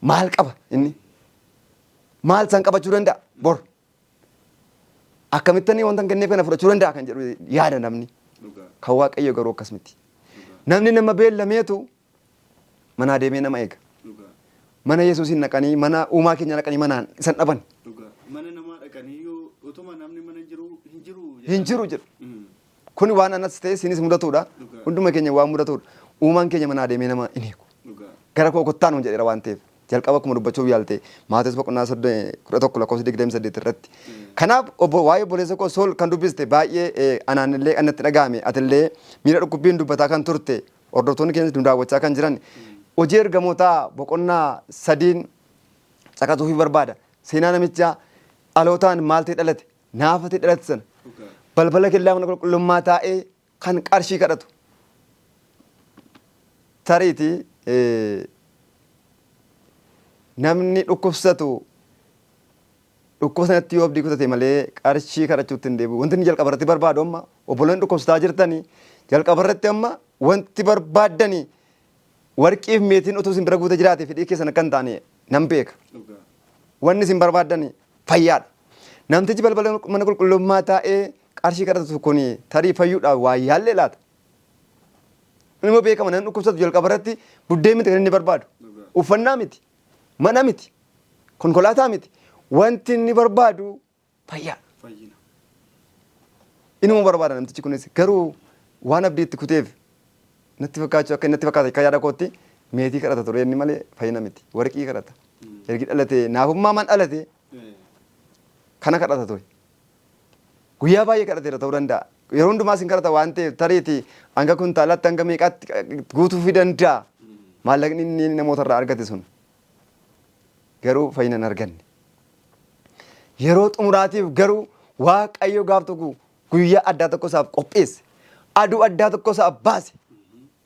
maal qaba inni? Maal san qabachuu danda'a bor? Akkamittan wanta hin kenneef kana fudhachuu danda'a kan jedhu yaada namni. Dhugaa. Kan Waaqayyo garuu akkas miti. Namni nama beellameetu manaa deemee nama eega. Dhugaa. Mana Yesuusiin naqanii mana uumaa keenya naqanii manaan isan dhaban Dhugaa. Mana namaa dhaqanii yoo utuma namni mana jiru hin jiru. hin jiru jedhu. Mm. Kuni waan anas ta'e isinis mudatudha. Dhugaa. Hunduma keenya waan mudatudha. Uumaan keenya manaa deemee nama hin eegu. Dhugaa. Gara koo kottaa nuun jedheera waan ta'eef. Jalqaba akkuma dubbachuuf yaalte Maatewos boqonnaa 11 lakkoofsa 28 irratti. Kanaaf obbo waa'ee obboleessa koo Sool kan dubbiste baay'ee anaan illee kan natti dhaga'ame atillee miira dhukkubbiin dubbataa kan turte hordoftoonni keenyas nu daawwachaa kan jiran hojii ergamootaa boqonnaa sadiin caqasuufii barbaada. Seenaa namicha dhalootaan maal ta'e dhalate naafa ta'e dhalate sana balbala kellaa mana qulqullummaa taa'ee kan qarshii kadhatu. Tariiti namni dhukkubsatu dhukkuba sanatti yoo abdii kutate malee qarshii kadhachuutti hin deebi'u. Wanti inni jalqaba irratti barbaadu amma obboloonni dhukkubsataa jirtanii jalqaba irratti amma wanti barbaaddanii warqiif meetiin utuu isin bira guute jiraate fedhii keessan akka hin taane nan beeka. Wanni isin barbaaddanii fayyaadha. Namtichi balbala mana qulqullummaa taa'ee qarshii kadhatu kun tarii fayyuudhaaf waa yaallee laata? Inni immoo beekama namni dhukkubsatu jalqaba irratti buddeen miti kan inni barbaadu. Uffannaa miti, mana miti, konkolaataa miti. Wanti inni barbaadu fayyaa. Fayyina. Inuma barbaada namtichi kunis garuu waan abdii itti kuteef natti fakkaachuu akka natti fakkaata akka yaada kootti meetii kadhata ture inni malee fayyina miti warqii kadhata. Ergi dhalate naafummaa man dhalate kana kadhata ture. Guyyaa baay'ee kadhateera ta'uu danda'a. Yeroo hundumaas hin kadhata waan ta'eef tariitii hanga kuntaalatti hanga meeqaatti guutuufii danda'a. Maallaqni inni namoota irraa argate sun garuu fayyina hin arganne. Yeroo xumuraatiif garuu Waaqayyo gaaf tokko guyyaa addaa tokko isaaf qopheesse. Aduu addaa tokko isaaf baase.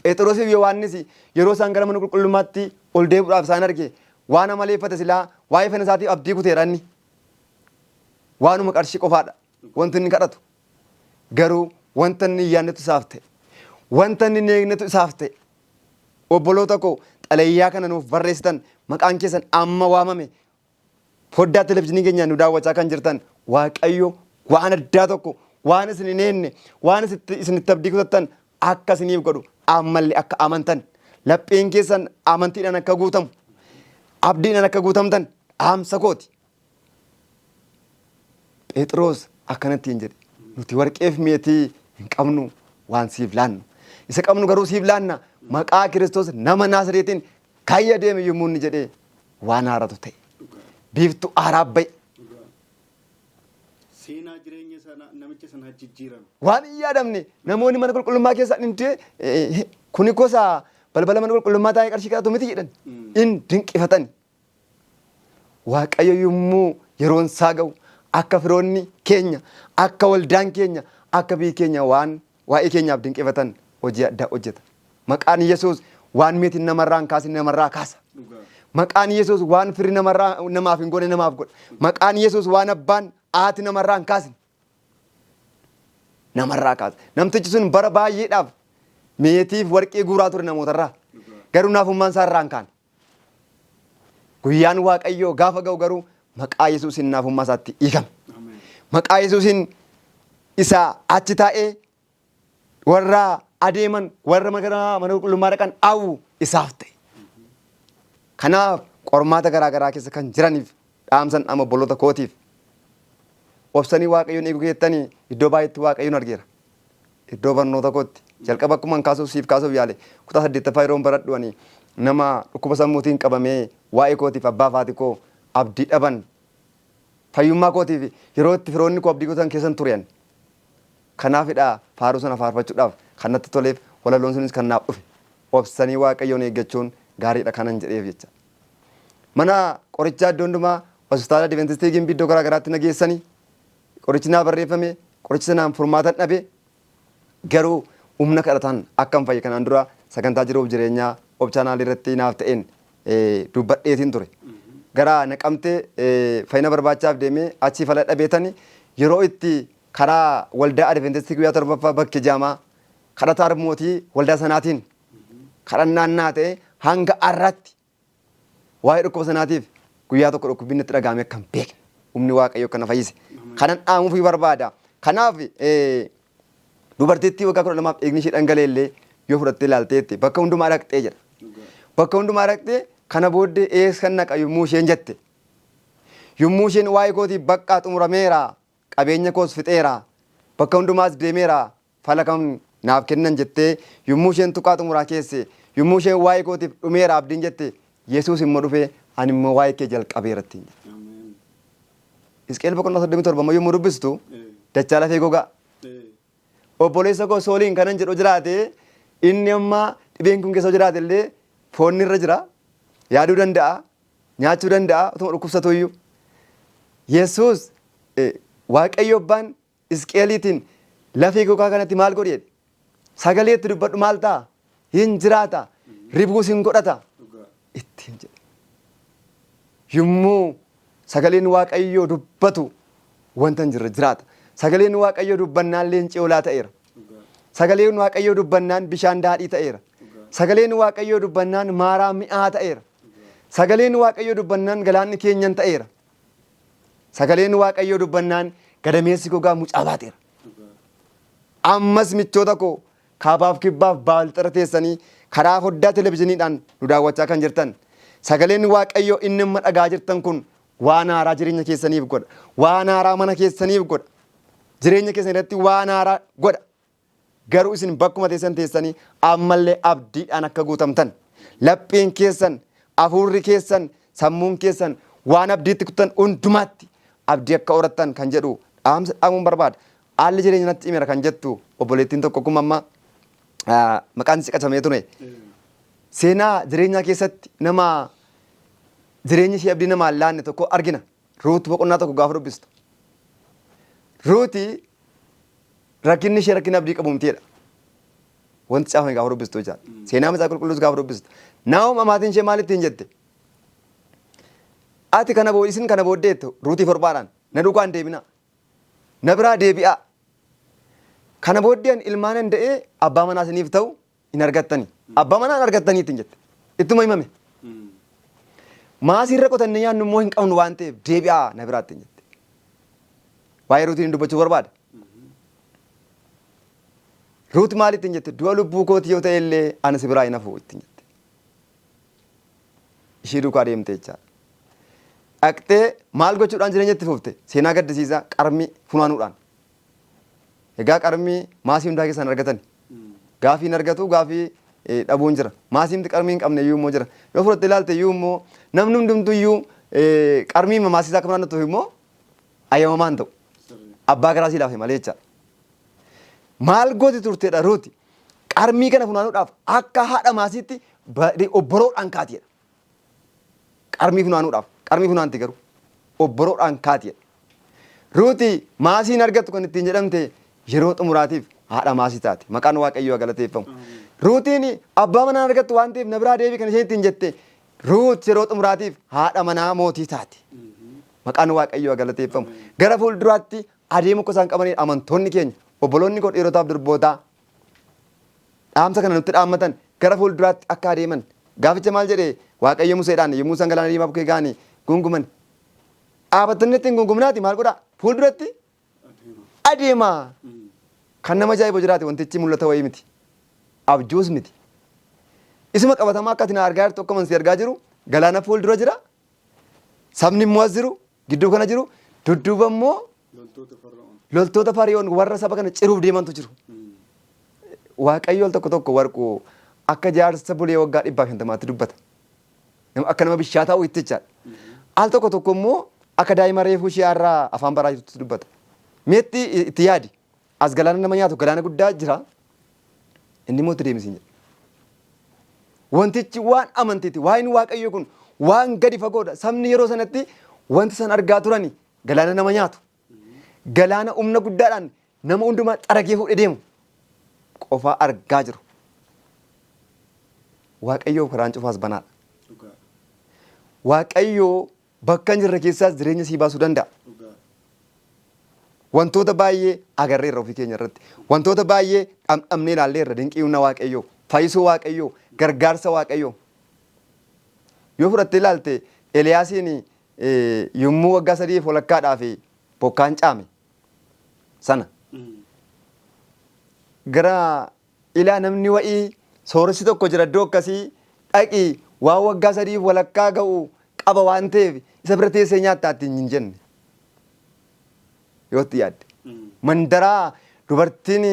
Phexrosiif Yohaannis yeroo isaan gara mana qulqullummaatti ol deebi'uudhaaf isaan arge waan amaleeffate silaa waa'ee fayyina isaatiif abdii kuteera inni. Waanuma qarshii qofaadha wanti inni kadhatu. Garuu wanta inni hin yaadnetu isaaf ta'e. Wanta inni hin eegnetu isaaf ta'e. Obboloota koo xalayaa kana nuuf barreessitan, maqaan keessan amma waamame, foddaa televizyiinii keenyaan nu daawwachaa kan jirtan, Waaqayyo waan addaa tokko, waan isin hin eegne, waan isinitti abdii kutattan akka isiniif godhu, ammallee akka amantan, lapheen keessan amantiidhaan akka guutamu, abdiidhaan akka guutamtan dhaamsa kooti. Phexros akkanatti hin jedhe: "Nuti warqeef meetii hin qabnu waan siif laannu. Isa qabnu garuu siif laanna. Maqaa Kiristoos nama Naazreetiin ka'ii adeemi" yommuu inni jedhee waan haaratu ta'e. Biiftuu haaraa ba'e. Seenaa jireenya sana namicha sanaa jijjiirame. Waan hin yaadamne, namoonni mana qulqullummaa keessa dhintee, "Kuni gosa balbala mana qulqullummaa taa'ee qarshii kadhatu miti" jedhan. In dinqifatan. Waaqayyo yommuu yeroon isaa ga'u akka firoonni keenya, akka waldaan keenya, akka biyyi keenya waan waa'ee keenyaaf dinqifatan hojii addaa hojjeta. Maqaan Yesuus waan meetiin namarraa hin kaasin namarraa kaasa. Maqaan Yesuus waan firri namarraa namaaf hin goone namaaf godha. Maqaan Yesuus waan abbaan haati namarraa hin kaasin namarraa kaasa. Namtichi sun bara baay'eedhaaf meetiif warqee guuraa ture namootarraa. Garuu naafummaan isaa irraa hin kaane. Guyyaan Waaqayyoo gaafa ga'u garuu maqaa Yesuusiin naafummaa isaatti hiikame. Maqaa Yesuusiin isa achi taa'ee warra adeeman, warra mana qulqullummaa dhaqan hawwu isaaf ta'e. Kanaaf qormaata garaa garaa keessa kan jiraniif dhaamsan amma obboloota kootiif, obsanii Waaqayyoon eeguu keessatti iddoo baay'eetti Waaqayyoon argeera. Iddoo barnoota kootti jalqaba akkuma kaasuuf siif kaasuuf yaale, kutaa saddeettaffaa yeroon baradhu ani nama dhukkuba sammuutiin qabamee waa'ee kootiif abbaa fi haati koo abdii dhaban, fayyummaa kootiif yeroo itti firoonni koo abdii kutan keessan ture ani. Kanaafidha faaruu sana faarfachuudhaaf kan natti toleef, walaloon sunis kan naaf dhufe. Obsanii Waaqayyoon eeggachuun gaariidha kanan jedheef jecha. Mana qorichaa iddoo hundumaa, hospitaala Adventistii Gimbii, iddoo garaa garaatti na geessanii qorichi naa barreeffame, qorichi sanaan furmaatan dhabe. Garuu humna kadhataan akkan fayye kanaan dura sagantaa jiruuf jireenyaa Hope Channel irratti naaf ta'een dubbadheetiin ture. Gara Naqamtee fayyina barbaachaaf deemee achii fala dhabeetani yeroo itti karaa waldaa Adventistii guyyaa torbaffaa Bakke Jaamaa kadhata harmootii waldaa sanaatiin kadhannaan naa ta'e, hanga har'aatti waa'ee dhukkuba sanaatiif guyyaa tokko dhukkubbiin natti dhaga'ame akka hin beekne humni Waaqayyo akka na fayyise kanan dhaamuufii barbaada. Kanaaf dubartittii waggaa 12f dhiigni ishee dhangala'e illee yoo fudhattee ilaalteetti bakka hundumaa dhaqxee jedha. Bakka hundumaa dhaqxee kana booddee eessan naqa yommuu isheen jette, yommuu isheen waa'ee kootiif baqqaa xumurameera, qabeenya koos fixeera, bakka hundumaas deemeera, fala kam naaf kennan jettee yommuu isheen tuqaa xumuraa keesse, yommuu isheen waa'ee kootiif dhumeera abdiin jette, Yesuus immoo dhufee "Ani immoo waa'ee kee jalqabeera" ittiin jedhe. Hisqeel boqonnaa 37 immoo yommuu dubbistu dachaa lafee gogaa. Obboleessa koo Sooliin kanan jedhu jiraate, inni amma dhibeen kun keessa jiraate illee foonni irra jira, yaaduu danda'a, nyaachuu danda'a utuma dhukkubsatu iyyuu. Yesuus, Waaqayyo abbaan Hisqeeliitiin "Lafee gogaa kanatti maal godhi?" jedhe. "Sagalee itti dubbadhu, maal ta'a? Hin jiraata. Ribuus hin godhata" ittiin jedhe. Yommuu sagaleen Waaqayyoo dubbatu wanta hin jirre jiraata. Sagaleen Waaqayyoo dubbannaan leenci hoolaa ta'eera. Sagaleen Waaqayyoo dubbannaan bishaan daadhii ta'eera. Sagaleen Waaqayyoo dubbannaan Maaraa mi'aa ta'eera. Sagaleen Waaqayyoo dubbannaan galaanni keenyan ta'eera. Sagaleen Waaqayyoo dubbannaan gadameessi gogaa mucaa baateera. Ammas michoota koo kaabaaf kibbaaf baalxira teessanii karaa foddaa televizyiiniidhaan nu daawwachaa kan jirtan, sagaleen Waaqayyoo inni amma dhagaa jirtan kun waan haaraa jireenya keessaniif godha. Waan haaraa mana keessaniif godha. Jireenya keessan irratti waan haaraa godha. Garuu isin bakkuma teessan teessanii ammallee abdiidhaan akka guutamtan, lapheen keessan, hafuurri keessan, sammuun keessan waan abdiitti kutan hundumaatti abdii akka horattan kan jedhu dhaamsa dhaamuun barbaada. Haalli jireenya natti cimeera kan jettu obboleettiin tokko akkuma amma maqaan isii qacamee ture. Seenaa jireenyaa keessatti nama jireenyi ishee abdii namaa hin laanne tokko argina. Ruut boqonnaa 1 gaafa dubbistu. Ruuti rakkinni ishee rakkina abdii qabu mitiidha. Wanti caafame gaafa dubbistu jechaadha. Seenaa Macaafa Qulqulluus gaafa dubbistu. Naa'om amaatiin ishee maal ittiin jette? Ati kana booddee, isin kana booddeettu Ruutiif Orphaadhaan na duukaa hin deemina. Na biraa deebi'aa. Kana booddee ani ilmaanan da'ee abbaa manaa isiniif ta'u hin argattani. Abbaa manaa hin argattanii ittiin jette. Ittuma himame. Maasii irra qotannee nyaannu immoo hin qabnu waan ta'eef deebi'aa na biraa ittiin jette. Waa'ee Ruutiin dubbachuu barbaada. Ruut maal ittiin jette? Du'a lubbuu kootii yoo ta'e illee ani si biraa hin hafu ittiin jette. Ishii duukaa deemte jechaadha. Dhaqxee maal gochuudhaan jireenya itti fufte? Seenaa gaddisiisaa qarmii funaanuudhaan. Egaa qarmii maasii hundaa keessaa hin argatani. Gaafii hin argatu, gaafii dhabuun jira. Maasiimti qarmii hin qabne iyyuu immoo jira. Yoo fudhatte ilaalte iyyuu immoo namni hundumtuu iyyuu qarmii maasii isaa akka funaannatuuf immoo ayyamamaa hin ta'u. Abbaa garaa sii laafe malee jechaadha. Maal gooti turteedha Ruuti? Qarmii kana funaanuudhaaf akka haadha maasiitti obboroodhaan kaati jedha. Qarmii funaanuudhaaf. Qarmii funaanti garuu. Obboroodhaan kaati jedha. Ruuti maasii hin argattu kan ittiin jedhamte yeroo xumuraatiif haadha maasii taate. Maqaan Waaqayyoo haa galateeffamu. Ruutiin abbaa manaa hin argattu waan ta'eef na biraa deebi kan isheen ittiin jette Ruut yeroo xumuraatiif haadha manaa mootii taate. Maqaan Waaqayyoo haa galateeffamu. Gara fuulduraatti adeemuu akka isaan qabaniin amantoonni keenya obboloonni koo dhiirotaaf durbootaa dhaamsa kana nutti dhaammatan gara fuulduraatti akka adeeman. Gaaficha maal jedhe Waaqayyo Museedhaan yommuu isaan galaana diimaa bukkee ga'anii gunguman. Dhaabattanii ittiin gungumnaati maal godhaa? Fuulduratti adeemaa. Kan nama ajaa'ibu jiraate wantichi mul'ata wayii miti. Abjuus miti. Isuma qabatamaa akka ati na argaa jirtu akkuma si argaa jiru galaana fuuldura jira. Sabni immoo as jiru gidduu kana jiru dudduuba immoo loltoota Fari'oon warra saba kana ciruuf deemantu jiru. Waaqayyo al tokko tokko warqu akka jaarsa bulee waggaa 150tti dubbata. Akka nama bishaataa wayiitti jechaadha. Al tokko tokko immoo akka daa'ima reefuu ishee har'aa afaan baraa jirtutti dubbata. Meetti itti yaadi. As galaana nama nyaatu galaana guddaa jira. Inni immoo itti deemi siin jedha. Wantichi waan amantiiti. Waa'een Waaqayyoo kun waan gadi fagoodha. Sabni yeroo sanatti wanti isaan argaa turani galaana nama nyaatu. Galaana humna guddaadhaan nama hundumaa xaragee fuudhee deemu qofaa argaa jiru. Waaqayyoof karaan cufaas banaadha. Waaqayyoo bakka hin jirre keessaas jireenya sii baasuu danda'a. Wantoota baay'ee agarreerra ofii keenya irratti. Wantoota baay'ee dhamdhamnee ilaalleerra dinqii humna Waaqayyoo, fayyisuu Waaqayyoo, gargaarsa Waaqayyoo. Yoo fudhattee ilaalte Eliyaasiin yommuu waggaa 3 walakkaadhaaf bokkaan caame sana gara ilaa namni wa'ii sooressi tokko jira iddoo akkasii dhaqi waan waggaa 3 walakkaa ga'u qaba waan ta'eef isa bira teessee nyaattaa ittiin hin jenne. Yoo itti yaadde. Mandaraa dubartiin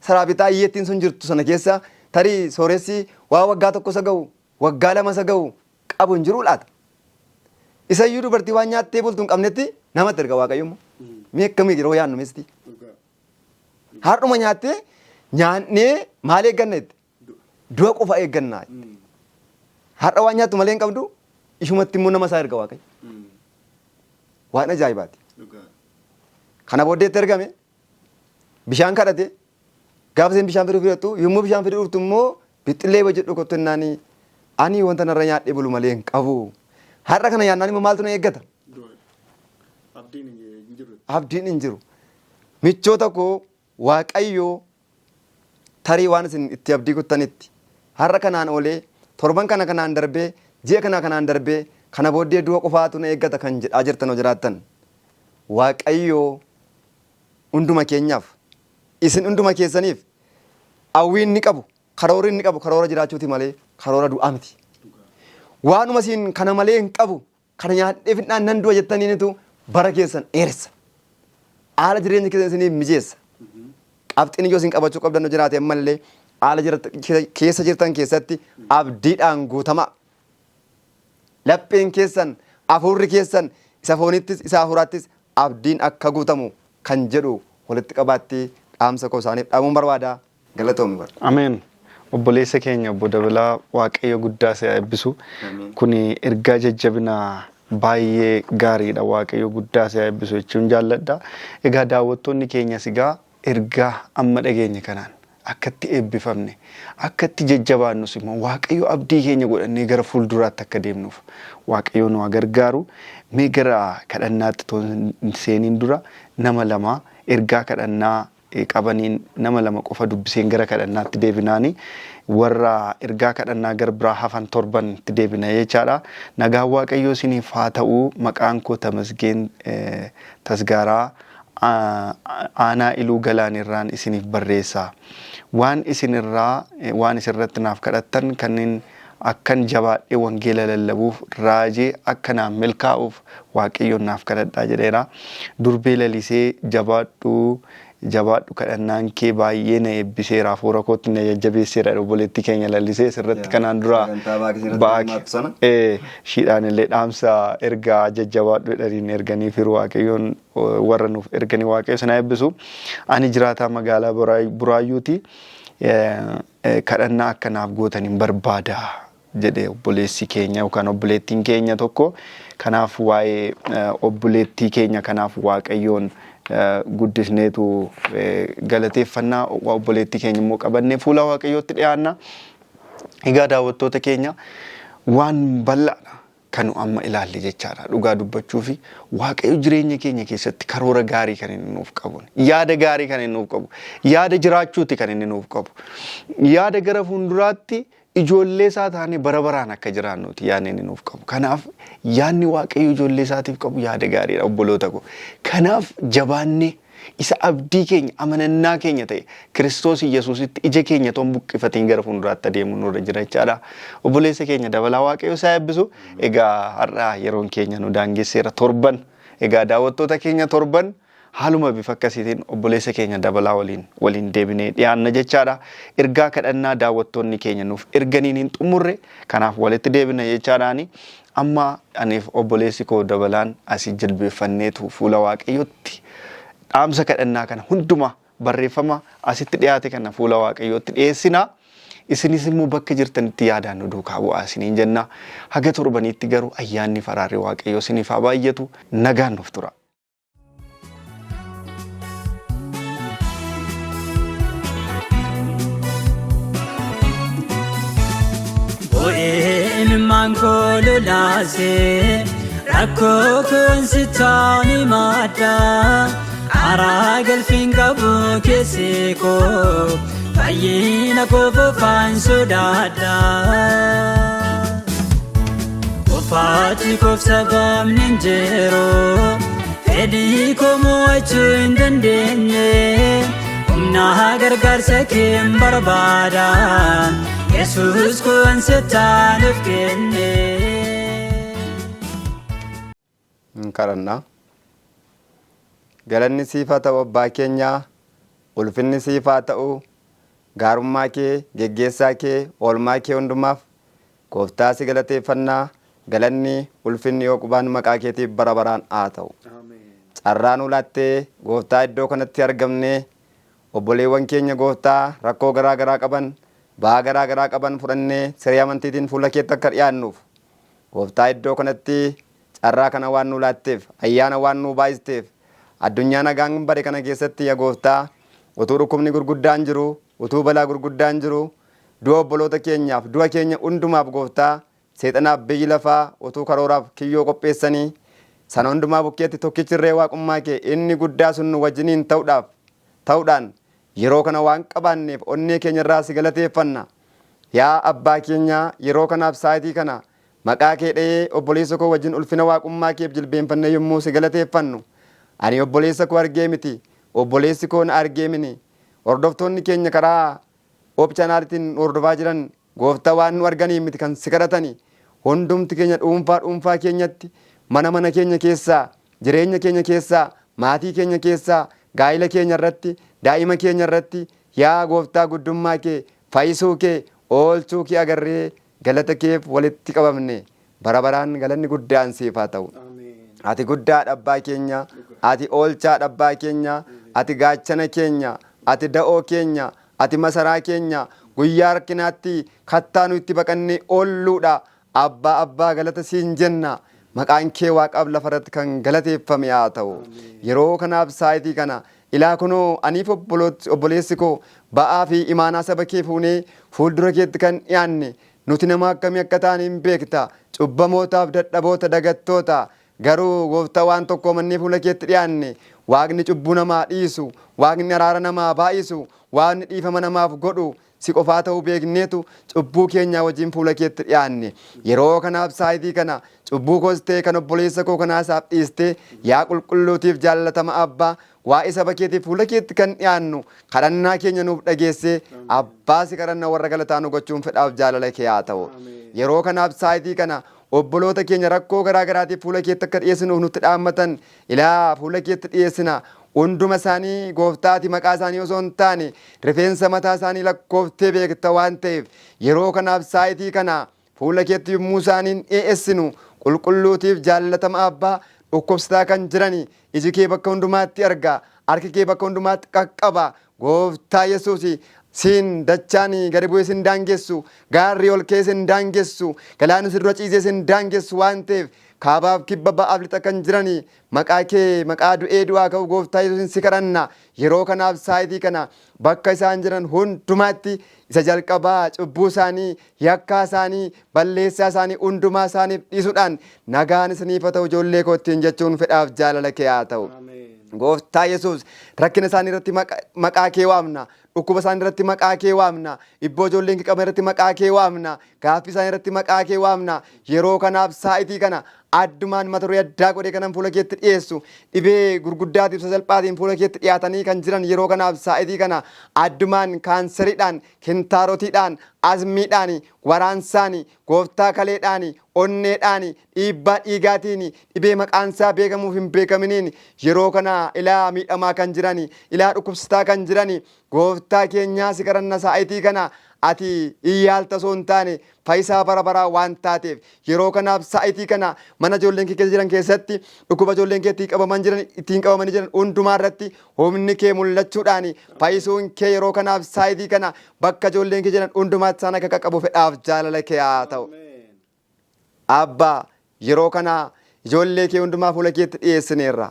saraabitaa hiyyeettiin sun jirtu sana keessa tarii sooressi waan waggaa 1 isa ga'u waggaa 2 isa ga'u qabu hin jiruu laata? Isayyuu dubartii waan nyaattee bultu hin qabnetti namatti erga Waaqayyo immoo. Mee akkamii yeroo yaadnu misti? Har'uma nyaattee nyaannee maal eegganna jette? Du'a qofa eegganna jette. Har'a waan nyaattu malee hin qabdu ishumatti immoo nama isaa erga Waaqayyo. Waan ajaa'ibaati. Kana booddeetti ergame bishaan kadhate gaafa isheen bishaan fiduu fidhattu yommuu bishaan fiduu dhuftu immoo bixxillee hojjedhu kottu jennaani ani wanta narra nyaadhee bulu malee hin qabu. Har'a kana nyaannaan immoo maaltu na eeggata? Abdiin hin jiru. Abdiin hin jiru. Michoota koo Waaqayyo tarii waan isin itti abdii kuttanitti har'a kanaan oolee torban kana kanaan darbee ji'a kana kanaan darbee kana booddee du'a qofaatu na eeggata kan jedhaa jirtan yoo jiraattan Waaqayyo hunduma keenyaaf isin hunduma keessaniif hawwii inni qabu karoorri inni qabu karoora jiraachuuti malee karoora du'aa miti. Waanuma isin kana malee hin qabu kana nyaadhee fidnaan nan du'a jettaniinitu bara keessan dheeressa. Haala jireenya keessan isiniif mijeessa. Qabxiin ijoo isin qabachuu qabdan yoo jiraate ammallee haala keessa jirtan keessatti abdiidhaan guutamaa. Lapheen keessan, hafuurri keessan isa foonittis isa hafuuraattis abdiin akka guutamu kan jedhu walitti qabaatti dhaamsa koo isaaniif dhaamuun barbaada. Galatoomi bar. Ameen. Obboleessa keenya obbo Dabalaa Waaqayyo guddaa si haa eebbisu. Kuni ergaa jajjabina baay'ee gaariidha. Waaqayyo guddaa si haa eebbisu jechuun jaalladha. Egaa daawwattoonni keenyas egaa ergaa amma dhageenye kanaan Akka itti eebbifamne, akka itti jajjabaannus immoo Waaqayyo abdii keenya godhannee gara fuulduraatti akka deemnuuf Waaqayyo nu haa gargaaru. Mee gara kadhannaatti otoo hin seeniin dura nama lama ergaa kadhannaa qabaniin nama lama qofa dubbiseen gara kadhannaatti deebinaani warra ergaa kadhannaa gara biraa hafan torban itti deebina jechaadha. Nagaan Waaqayyoo isiniif haa ta'u. Maqaan koo Tamasgeen Tasgaaraa aanaa Iluu Galaan irraan isiniif barreessa. Waan isinirraa waan isinirratti naaf kadhattan kanneen akkan jabaadhee wangeela lallabuuf raajee akka naaf milkaa'uuf Waaqayyoon naaf kadhadhaa jedheera. Durbee Lalisee, jabaadhu jabaadhu, kadhannaan kee baay'ee na eebbiseera, hafuura kootti na jajjabeesseera. Obboleettii keenya Lalisee sirratti kanaan dura Sagantaa baakii irratti hirmaattu sana. Ishiidhaan illee dhaamsa ergaa jajjabaadhu jedhaniin erganii firu. Waaqayyoon warra nuuf erganii Waaqayyo sana eebbisu. Ani jiraataa magaalaa Buraayyuuti. Kadhannaa akka naaf gootan hin barbaada jedhe obboleessi keenya yookaan obboleettiin keenya tokko. Kanaaf waa'ee obboleettii keenya kanaaf Waaqayyoon guddisneetu galateeffannaa, obboleettii keenya immoo qabannee fuula Waaqayyootti dhiyaanna. Egaa daawwattoota keenya, waan bal'aadha kan nu amma ilaalle jechaadha. Dhugaa dubbachuu fi Waaqayyo jireenya keenya keessatti karoora gaarii kan inni nuuf qabu, yaada gaarii kan inni nuuf qabu, yaada jiraachuuti kan inni nuuf qabu, yaada gara fuulduraatti ijoollee isaa taanee bara baraan akka jiraannuti yaadni inni nuuf qabu. Kanaaf yaadni Waaqayyo ijoollee isaatiif qabu yaada gaariidha, obboloota koo. Kanaaf jabaannee isa abdii keenya amanannaa keenya ta'e Kiristoos Yesuusitti ija keenya toon buqqifatiin gara fuulduraatti adeemuu nurra jira jechaadha. Obboleessa keenya Dabalaa, Waaqayyo isaa eebbisu. Egaa har'a yeroon keenya nu daangesseera torban. Egaa daawwattoota keenya, torban haaluma bifa akkasiitiin obboleessa keenya Dabalaa waliin deebinee dhiyaanna jechaadha. Ergaa kadhannaa daawwattoonni keenya nuuf erganiin hin xumurre, kanaaf walitti deebina jechaadhaani. Amma aniif obboleessi koo Dabalaan asii jilbeeffanneetu fuula Waaqayyootti dhaamsa kadhannaa kana hundumaa barreeffama asitti dhiyaate kana fuula Waaqayyootti dhiyeessina. Isinis immoo bakka jirtanitti yaadaan nu duukaa bu'aa isiniin jenna. Haga torbaniitti garuu ayyaanni faraarri Waaqayyoo isiniif haa baay'atu. Nagaan nuuf tura. Bo'ee imimmaan koo lolaasee rakkoo koon sitaan himadha. Araa galfiin qabu keessi koo fayyina koo fofaan sodaadha. Qofaatti koof sababni hin jiru, fedhii koo mo'achuu hin dandeenye, humna gargaarsa kee hin barbaada, Yesuus koo an sittaan of kenne. Hin kadhanna. Galanni siif haa ta'u, abbaa keenya, ulfinni siif haa ta'u, gaarummaa kee, geggeessaa kee, oolmaa kee hundumaaf gooftaa si galateeffannaa. Galanni, ulfinni, oqubaan maqaa keetiif bara baraan haa ta'u. Carraa nu laattee gooftaa iddoo kanatti argamnee obboleewwan keenya gooftaa rakkoo garaa garaa qaban, ba'aa garaa garaa qaban fudhannee siree amantiitiin fuula keetti akka dhiyaannuuf gooftaa iddoo kanatti carraa kana waan nu laatteef, ayyaana waan nu baay'isteef, addunyaa nagaan bade kana keessatti yaa gooftaa utuu dhukkubni gurguddaan jiru, utuu balaa gurguddaan jiru, du'a obboloota keenyaaf, du'a keenya hundumaaf gooftaa seexanaaf biyyi lafaa utuu karooraaf kiyyoo qopheessanii, sana hundumaa bukkeetti tokkichi irree waaqummaa kee inni guddaa sun nu wajjiniin ta'uudhaaf ta'uudhaan yeroo kana waan qabaanneef onnee keenya irraa si galateeffanna. Yaa abbaa keenya, yeroo kanaaf saayitii kana maqaa kee dha'ee obboleessa koo wajjin ulfina waaqummaa keef jilbeenfannee yommuu si galateeffannu, ani obboleessa koo argee miti, obboleessi koo na argee mini, hordoftoonni keenya karaa Hope Channelitiin hordofaa jiran gooftaa waan nu arganiin miti kan si kadhatani. Hundumti keenya dhuunfaa dhuunfaa keenyatti, mana mana keenya keessaa, jireenya keenya keessaa, maatii keenya keessaa, gaa'ila keenya irratti, daa'ima keenya irratti yaa gooftaa guddummaa kee, fayyisuu kee, oolchuu kee agarree galata keef walitti qabamne. Bara baraan galanni guddaan siif haa ta'u. Ati guddaadha, abbaa keenya, ati oolchaadha, abbaa keenya, ati gaachana keenya, ati da'oo keenya, ati masaraa keenya, guyyaa rakkinaatti kattaa nu itti baqannee oolluudha. Abbaa, abbaa, galata siin jenna. Maqaan kee waaqaaf lafa irratti kan galateeffame haa ta'u. Yeroo kanaaf saayitii kana Ilaa kunoo aniif obboleessi koo ba'aa fi imaanaa saba kee fuunee fuuldura keetti kan dhiyaanne nuti nama akkamii akka taane hin beekta. Cubbamootaaf dadhaboota dagattoota. Garuu gooftaa waan tokko mannee fuula keetti dhiyaanne Waaqni cubbuu namaa dhiisu, Waaqni araara namaa baay'isu, Waaqni dhiifama namaaf godhu si qofaa ta'uu beekneetu cubbuu keenyaa wajjin fuula keetti dhiyaanne. Yeroo kanaaf saayitii kana cubbuu koos ta'e kan obboleessa koo kanaa isaaf dhiistee yaa qulqulluutiif jaallatama abbaa waa'ee saba keetiif fuula keetti kan dhiyaannu kadhannaa keenya nuuf dhageessee abbaa si kadhanna warra galataa nu gochuun fedhaaf jaalala kee haa ta'u. Yeroo kanaaf saayitii kana obboloota keenya rakkoo garaa garaatiif fuula keetti akka dhiyeessinuuf nutti dhaammatan ilaa fuula keetti dhiyeessina. Hunduma isaanii gooftaati maqaa isaanii osoo hin taane rifeensa mataa isaanii lakkooftee beekta waan ta'eef yeroo kanaaf saayitii kana fuula keetti yommuu isaaniin dhiyeessinu qulqulluutiif jaallatama abbaa dhukkubsataa kan jirani iji kee bakka hundumaatti arga harki kee bakka hundumaatti qaqqaba gooftaa Yesuus siin dachaan gadi bu'ee sin daangessu gaarri ol kee sin daangessu galaanni si dura ciisee sin daangessu waan ta'eef kaabaaf kibba ba'aaf lixa kan jirani maqaa kee maqaa du'ee du'aa ka'u gooftaa Yesuusin si kadhanna yeroo kanaaf saayitii kana bakka isaan jiran hundumaatti isa jalqabaa cubbuu isaanii yakkaa isaanii balleessaa isaanii hundumaa isaaniif dhiisuudhaan nagaan isiniif haa ta'u ijoollee koo ittiin jechuun fedhaaf jaalala kee haa ta'u. Gooftaa Yesuus rakkina isaanii irratti maqaa kee waamna. Dhukkuba isaanii irratti maqaa kee waamna. Ibboo ijoolleen kee qaban irratti maqaa kee waamna. Gaaffii isaanii irratti maqaa kee waamna. Yeroo kanaaf saayitii kana addumaan mata duree addaa godhee kanan fuula keetti dhiyeessu dhibee gurguddaatiif sasalphaatiin fuula keetti dhiyaatanii kan jiran yeroo kanaaf saayitii kana addumaan kaanseriidhaan, kintaarotiidhaan, azmiidhaan, waraansaan, gooftaa kaleedhaan, onneedhaan, dhiibbaa dhiigaatiin, dhibee maqaansaa beekamuuf hin beekaminiin yeroo kana ilaa miidhamaa kan jiran, ilaa dhukkubsataa kan jiran gooftaa keenyaa si kadhanna saayitii kana ati iyyaalta osoo hin taane fayyisaa bara baraa waan taateef yeroo kanaaf saayitii kana mana ijoolleen kee keessa jiran keessatti dhukkuba ijoolleen kee ittiin qabaman jiran ittiin qabamanii jiran hundumaa irratti humni kee mul'achuudhaan fayyisuun kee yeroo kanaaf saayitii kana bakka ijoolleen kee jiran hundumaatti isaan akka qaqqabu fedhaaf jaalala kee haa ta'u. Abbaa yeroo kana ijoollee kee hundumaa fuula keetti dhiyeessineerra.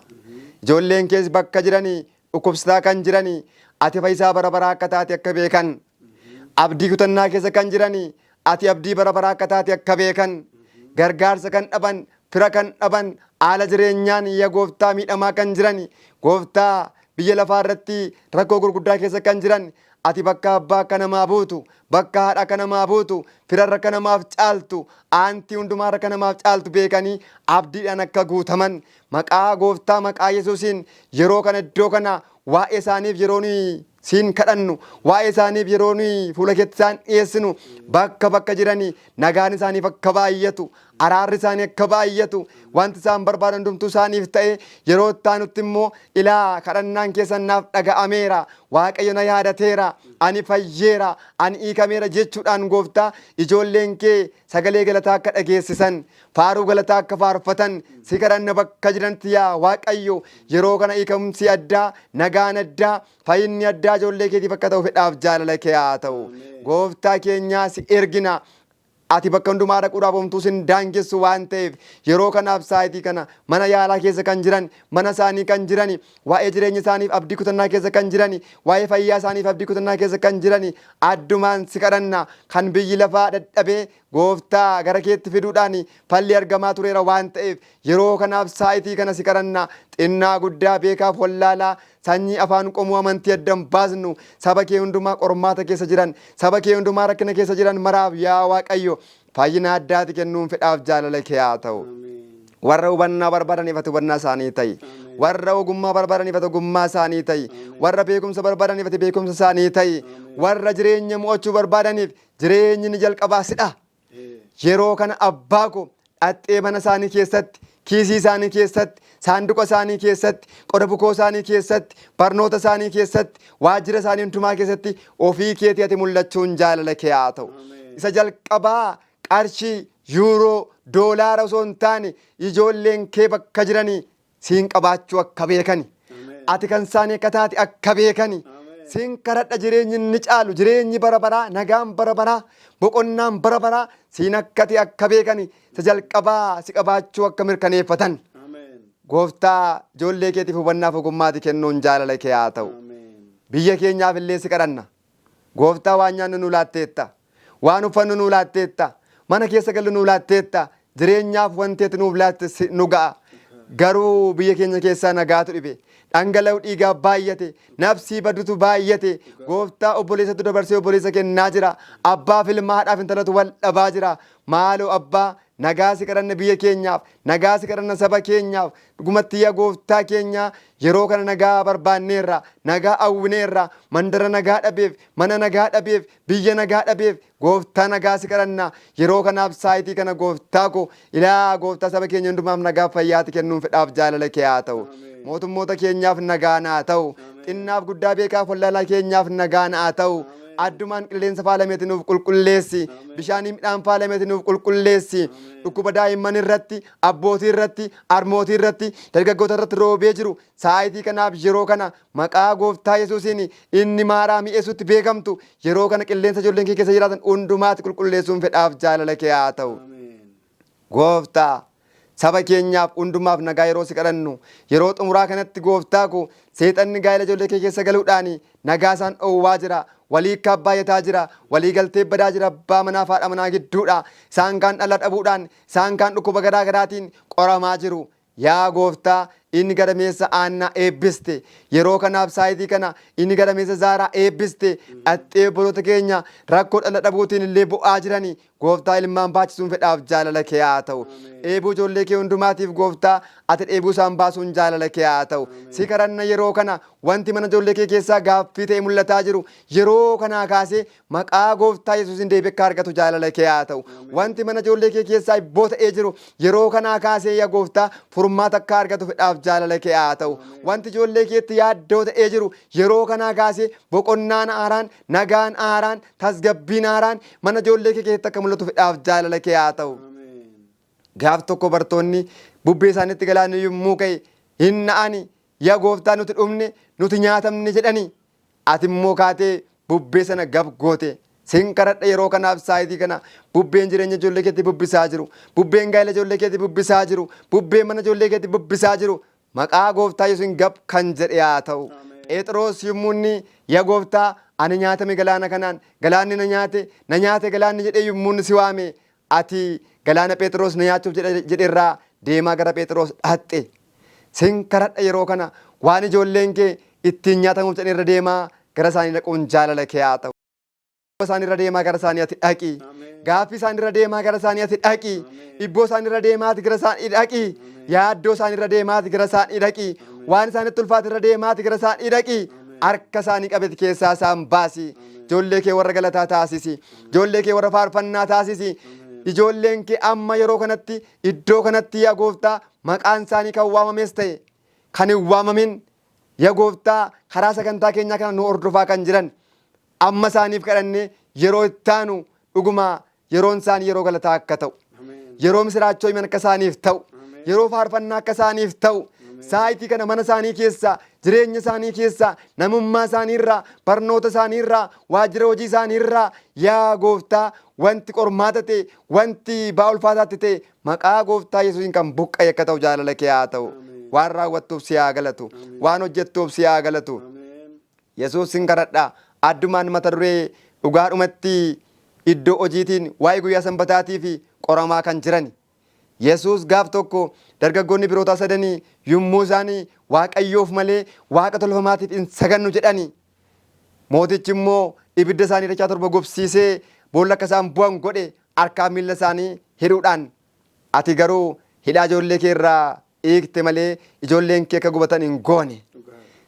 Ijoolleen kees bakka jiranii dhukkubsataa kan jiranii ati fayyisaa bara baraa akka taate akka beekan. Abdii kutannaa keessa kan jiranii ati abdii bara baraa akka taate akka beekan. Gargaarsa kan dhaban, fira kan dhaban, haala jireenyaan yaa gooftaa miidhamaa kan jirani, gooftaa biyya lafaa irratti rakkoo gurguddaa keessa kan jiran ati bakka abbaa akka namaa buutu, bakka haadha akka namaa buutu, firarra akka namaaf caaltu, aantii hundumaarra akka namaaf caaltu beekanii abdiidhaan akka guutaman maqaa gooftaa maqaa Yesuusiin yeroo kana iddoo kana waa'ee isaaniif yeroo nuyi siin kadhannu waa'ee isaaniif yeroo nuyi fuula keetti isaan dhiyeessinu bakka bakka jiranii nagaan isaaniif akka baay'atu araarri isaanii akka baay'atu wanti isaan barbaadan hundumtuu isaaniif ta'e yeroo itti aanutti immoo ilaa kadhannaan keessan naaf dhaga'ameera waaqayyo na yaadateera ani fayyeera ani hiikameera jechuudhaan gooftaa ijoolleen kee sagalee galataa akka dhageessisan faaruu galataa akka faarfatan si kadhanna bakka jiranitti yaa waaqayyo yeroo kana hiikamsi addaa nagaan addaa fayyinni addaa ijoollee keetiif akka ta'u fedhaaf jaalala kee haa ta'u gooftaa keenyaa si ergina ati bakka hundumaa dhaquudhaaf homtuu sin daangessu waan ta'eef yeroo kanaaf saayitii kana mana yaalaa keessa kan jiran mana isaanii kan jiran waa'ee jireenya isaaniif abdii kutannaa keessa kan jiran waa'ee fayyaa isaaniif abdii kutannaa keessa kan jiran addumaan si kadhanna kan biyyi lafaa dadhabee gooftaa gara keetti fiduudhaan falli argamaa tureera waan ta'eef yeroo kanaaf saayitii kana si kadhanna xinnaa guddaa beekaaf wallaalaa sanyii afaan qomoo amantii addan baasnu saba kee hundumaa qormaata keessa jiran saba kee hundumaa rakkina keessa jiran maraaf yaa Waaqayyo fayyina addaati kennuun fedhaaf jaalala kee haa ta'u. Warra hubannaa barbaadaniif ati hubannaa isaanii ta'i. Warra ogummaa barbaadaniif ati ogummaa isaanii ta'i. Warra beekumsa barbaadaniif ati beekumsa isaanii ta'i. Warra jireenya mo'achuu barbaadaniif jireenyi ni jalqabaa sidha. Yeroo kana abbaa koo dhaxxee mana isaanii keessatti, kiisii isaanii keessatti, saanduqa isaanii keessatti, qoda bukoo isaanii keessatti, barnoota isaanii keessatti, waajjira isaanii hundumaa keessatti ofii keetii ati mul'achuun jaalala kee haa ta'u. Isa jalqabaa qarshii, yuuroo, doolaara osoo hin taane ijoolleen kee bakka jiranii siin qabaachuu akka beekani. Ati kan isaanii akka taate akka beekani. Siin kadhadha jireenyi inni caalu jireenyi bara baraa nagaan bara baraa boqonnaan bara baraa siin akka ta'e akka beekani isa jalqabaa si qabaachuu akka mirkaneeffatan. Gooftaa, ijoollee keetiif hubannaaf ogummaati kennuun jaalala kee haa ta'u. Biyya keenyaaf illee si kadhanna. Gooftaa, waan nyaannu nuu laatteetta. Waan uffannu nuu laatteetta. Mana keessa gallu nuu laatteetta. Jireenyaaf wanti ati nuuf laatte nu ga'a. Garuu biyya keenya keessaa nagaatu dhibe. Dhangala'u dhiigaa baay'ate. Nafsii badutu baay'ate. Gooftaa, obboleessatu dabarsee obboleessa kennaa jira. Abbaaf ilma, haadhaaf intalatu wal dhabaa jira. Maaloo abbaa, nagaa si kadhanna biyya keenyaaf. Nagaa si kadhanna saba keenyaaf. Dhugumatti yaa gooftaa keenya, yeroo kana nagaa barbaanneerra. Nagaa hawwineerra. Mandara nagaa dhabeef, mana nagaa dhabeef, biyya nagaa dhabeef, gooftaa, nagaa si kadhanna. Yeroo kanaaf saayitii kana, gooftaa ko, ilaa gooftaa, saba keenya hundumaaf nagaa fayyaati kennuun fedhaaf jaalala kee haa ta'u. Mootummoota keenyaaf nagaa naa ta'u. Xinnaaf guddaa, beekaaf wallaalaa keenyaaf nagaa naa ta'u. Addumaan qilleensa faalameeti nuuf qulqulleessi. Bishaanii midhaan faalameeti nuuf qulqulleessi. Dhukkuba daa'imman irratti, abbootii irratti, harmootii irratti, dargaggoota irratti roobee jiru, saayitii kanaaf yeroo kana maqaa gooftaa Yesuusiin inni maaraa mi'eessutti beekamtu, yeroo kana qilleensa ijoolleen kee keessa jiraatan hundumaatti qulqulleessuun fedhaaf jaalala kee haa ta'u. Gooftaa, saba keenyaaf hundumaaf nagaa yeroo si kadhannu, yeroo xumuraa kanatti, gooftaa ko, seexanni gaa'ela ijoollee kee keessa galuudhaan nagaa isaan dhoowwaa jira. Walii baay'ataa jira. Walii galtee badaa jira abbaa manaa fi haadha manaa gidduudha. Isaan kaan dhala dhabuudhaan, isaan kaan dhukkuba garaa garaatiin qoramaa jiru. Yaa gooftaa, inni gadameessa Aannaa eebbiste, yeroo kanaaf saayitii kana inni gadameessa Zaaraa eebbiste, dhaxxee obboloota keenya rakkoo dhala dhabuutiin illee bu'aa jirani, gooftaa, ilmaan baachisuun fedhaaf jaalala kee haa ta'u. Dheebuu ijoollee kee hundumaatiif, gooftaa, ati dheebuu isaan baasuun jaalala kee haa ta'u. Si kadhanna, yeroo kana wanti mana ijoollee kee keessaa gaaffii ta'e mul'ataa jiru, yeroo kanaa kaasee maqaa gooftaa Yesuusin deebii akka argatu jaalala kee haa ta'u. Wanti mana ijoollee kee keessaa ibboo ta'ee jiru, yeroo kanaa kaasee yaa gooftaa, furmaata akka argatu fedhaaf jaalala kee haa ta'u. Wanti ijoollee keetti yaaddoo ta'ee jiru, yeroo kanaa kaasee boqonnaan haaraan, nagaan haaraan, tasgabbiin haaraan mana ijoollee kee keessatti akka mul'atu fedhaaf jaalala kee haa ta'u. Gaaf tokko bartoonni bubbee isaaniitti galaanni yommuu ka'e hin na'ani. "Yaa gooftaa, nuti dhumne, nuti nyaatamne" jedhani. Ati immoo kaatee bubbee sana gab goote. Sin kadhadha, yeroo kanaaf saayitii kana bubbeen jireenya ijoollee keetti bubbisaa jiru. Bubbeen gaa'ela ijoollee keetti bubbisaa jiru. Bubbeen mana ijoollee keetti bubbisaa jiru, maqaa gooftaa Yesuusin gab kan jedhe haa ta'u. Phexros yommuu inni "Yaa gooftaa, ani nyaatame galaana kanaan, galaanni na nyaate, na nyaate galaanni" jedhee yommuu inni si waame, ati galaana Phexros na nyaachuuf jedherraa deemaa gara Phexros dhaqxe. Sin kadhadha, yeroo kana waan ijoolleen kee ittiin nyaatamuuf jedhan irra deemaa gara isaanii dhaquun jaalala kee haa ta'u. Isaan irra deemaa gara isaanii ati dhaqi. Gaaffii isaan irra deemaa gara isaanii ati dhaqi. Dhibboo isaan irra deemaa ati gara isaanii dhaqi. Yaaddoo isaan irra deemaa ati gara isaanii dhaqi. Waan isaanitti ulfaate irra deemaa ati gara isaanii dhaqi. Harka isaanii qabeti keessaa isaan baasi. Ijoollee kee warra galataa taasisi. Ijoollee kee warra faarfannaa taasisi. Ijoolleen kee amma yeroo kanatti iddoo kanatti, yaa gooftaa, maqaan isaanii kan waamames ta'e kan hin waamamin, yaa gooftaa, karaa sagantaa keenyaa kana nu hordofaa kan jiran, amma isaaniif kadhanne, yeroo itti aanu dhuguma yeroon isaanii yeroo galataa akka ta'u, yeroo misiraachoo himan akka isaaniif ta'u, yeroo faarfannaa akka isaaniif ta'u, saayitii kana mana isaanii keessaa, jireenya isaanii keessaa, namummaa isaanii irraa, barnoota isaanii irraa, waajjira hojii isaanii irraa, yaa gooftaa, wanti qormaata ta'e, wanti ba'aa ulfaataatti ta'e, maqaa gooftaa Yesuusiin kan buqqa'e akka ta'u jaalala kee haa ta'u. Waan raawwattuuf si haa galatu. Waan hojjettuuf si haa galatu. Yesuus, sin kadhadha, addumaan mata duree dhugaadhumatti iddoo hojiitiin waa'ee guyyaa sanbataatii fi qoramaa kan jiran. Yesuus gaaf tokko dargaggoonni birootaa sadanii yommuu isaanii Waaqayyoof malee waaqa tolfamaatiif hin sagannu jedhani, mootichi immoo ibidda isaanii dachaa torba gubsiisee boolla akka isaan bu'an godhe, harkaa miilla isaanii hidhuudhaan. Ati garuu hidhaa ijoollee kee irraa hiikte malee ijoolleen kee akka gubatan hin goone.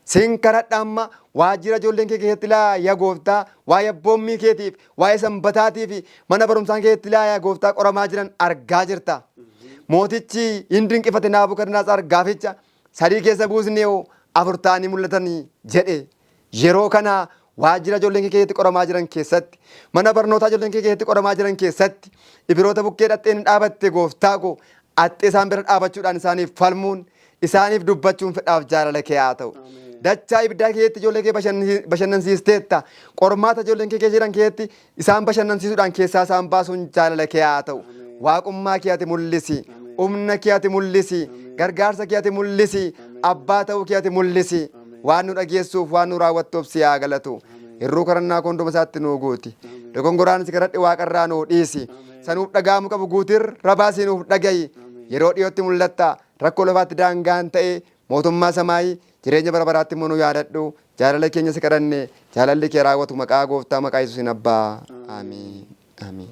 Sin kadhadha, amma waajjira ijoolleen kee keessatti laa, yaa gooftaa, waa'ee abboommii keetiif, waa'ee sanbataatii fi mana barumsaan keessatti laa, yaa gooftaa, qoramaa jiran argaa jirta. Mootichi hin dinqifate Naabukadnaatsar gaaficha sadii keessa buusnee hoo afur ta'anii mul'atanii jedhe. Yeroo kana waajjira ijoolleen kee keessatti qoramaa jiran keessatti, mana barnootaa ijoolleen kee keessatti qoramaa jiran keessatti, Ibiroota bukkee dhaxxeen dhaabatte, gooftaa koo, axxee isaan bira dhaabachuudhaan isaaniif falmuun, isaaniif dubbachuun fedhaaf jaalala kee haa ta'u. Dachaa ibiddaa keessatti ijoollee kee bashannansiisteetta. Qormaata ijoolleen kee keessa jiran keessatti isaan bashannansiisuudhaan keessaa isaan baasuun jaalala kee haa ta'u. Waaqummaa kee ati mul'isi. Humna kee ati mul'isi. Gargaarsa kee ati mul'isi. Abbaa ta'uu kee ati mul'isi. Waan nu dhageessuuf waan nu raawwattuuf si haa galatu. Hirruu kadhannaa koo hunduma isaatti nuu guuti. Dogongoraan si kadhadhe waaqarraa nuu dhiisi. Sanuuf dhaga'amu qabu guutir rabaasii nuuf dhaga'i. Yeroo dhiyootti mul'atta. Rakkoo lafaatti daangaan ta'e mootummaa samaayii jireenya bara baraatti immoo nu yaadadhu. Jaalala keenya si kadhanne, jaalalli kee raawwatu, maqaa gooftaa, maqaa Yesuusiin abbaa. Amiin. Amiin.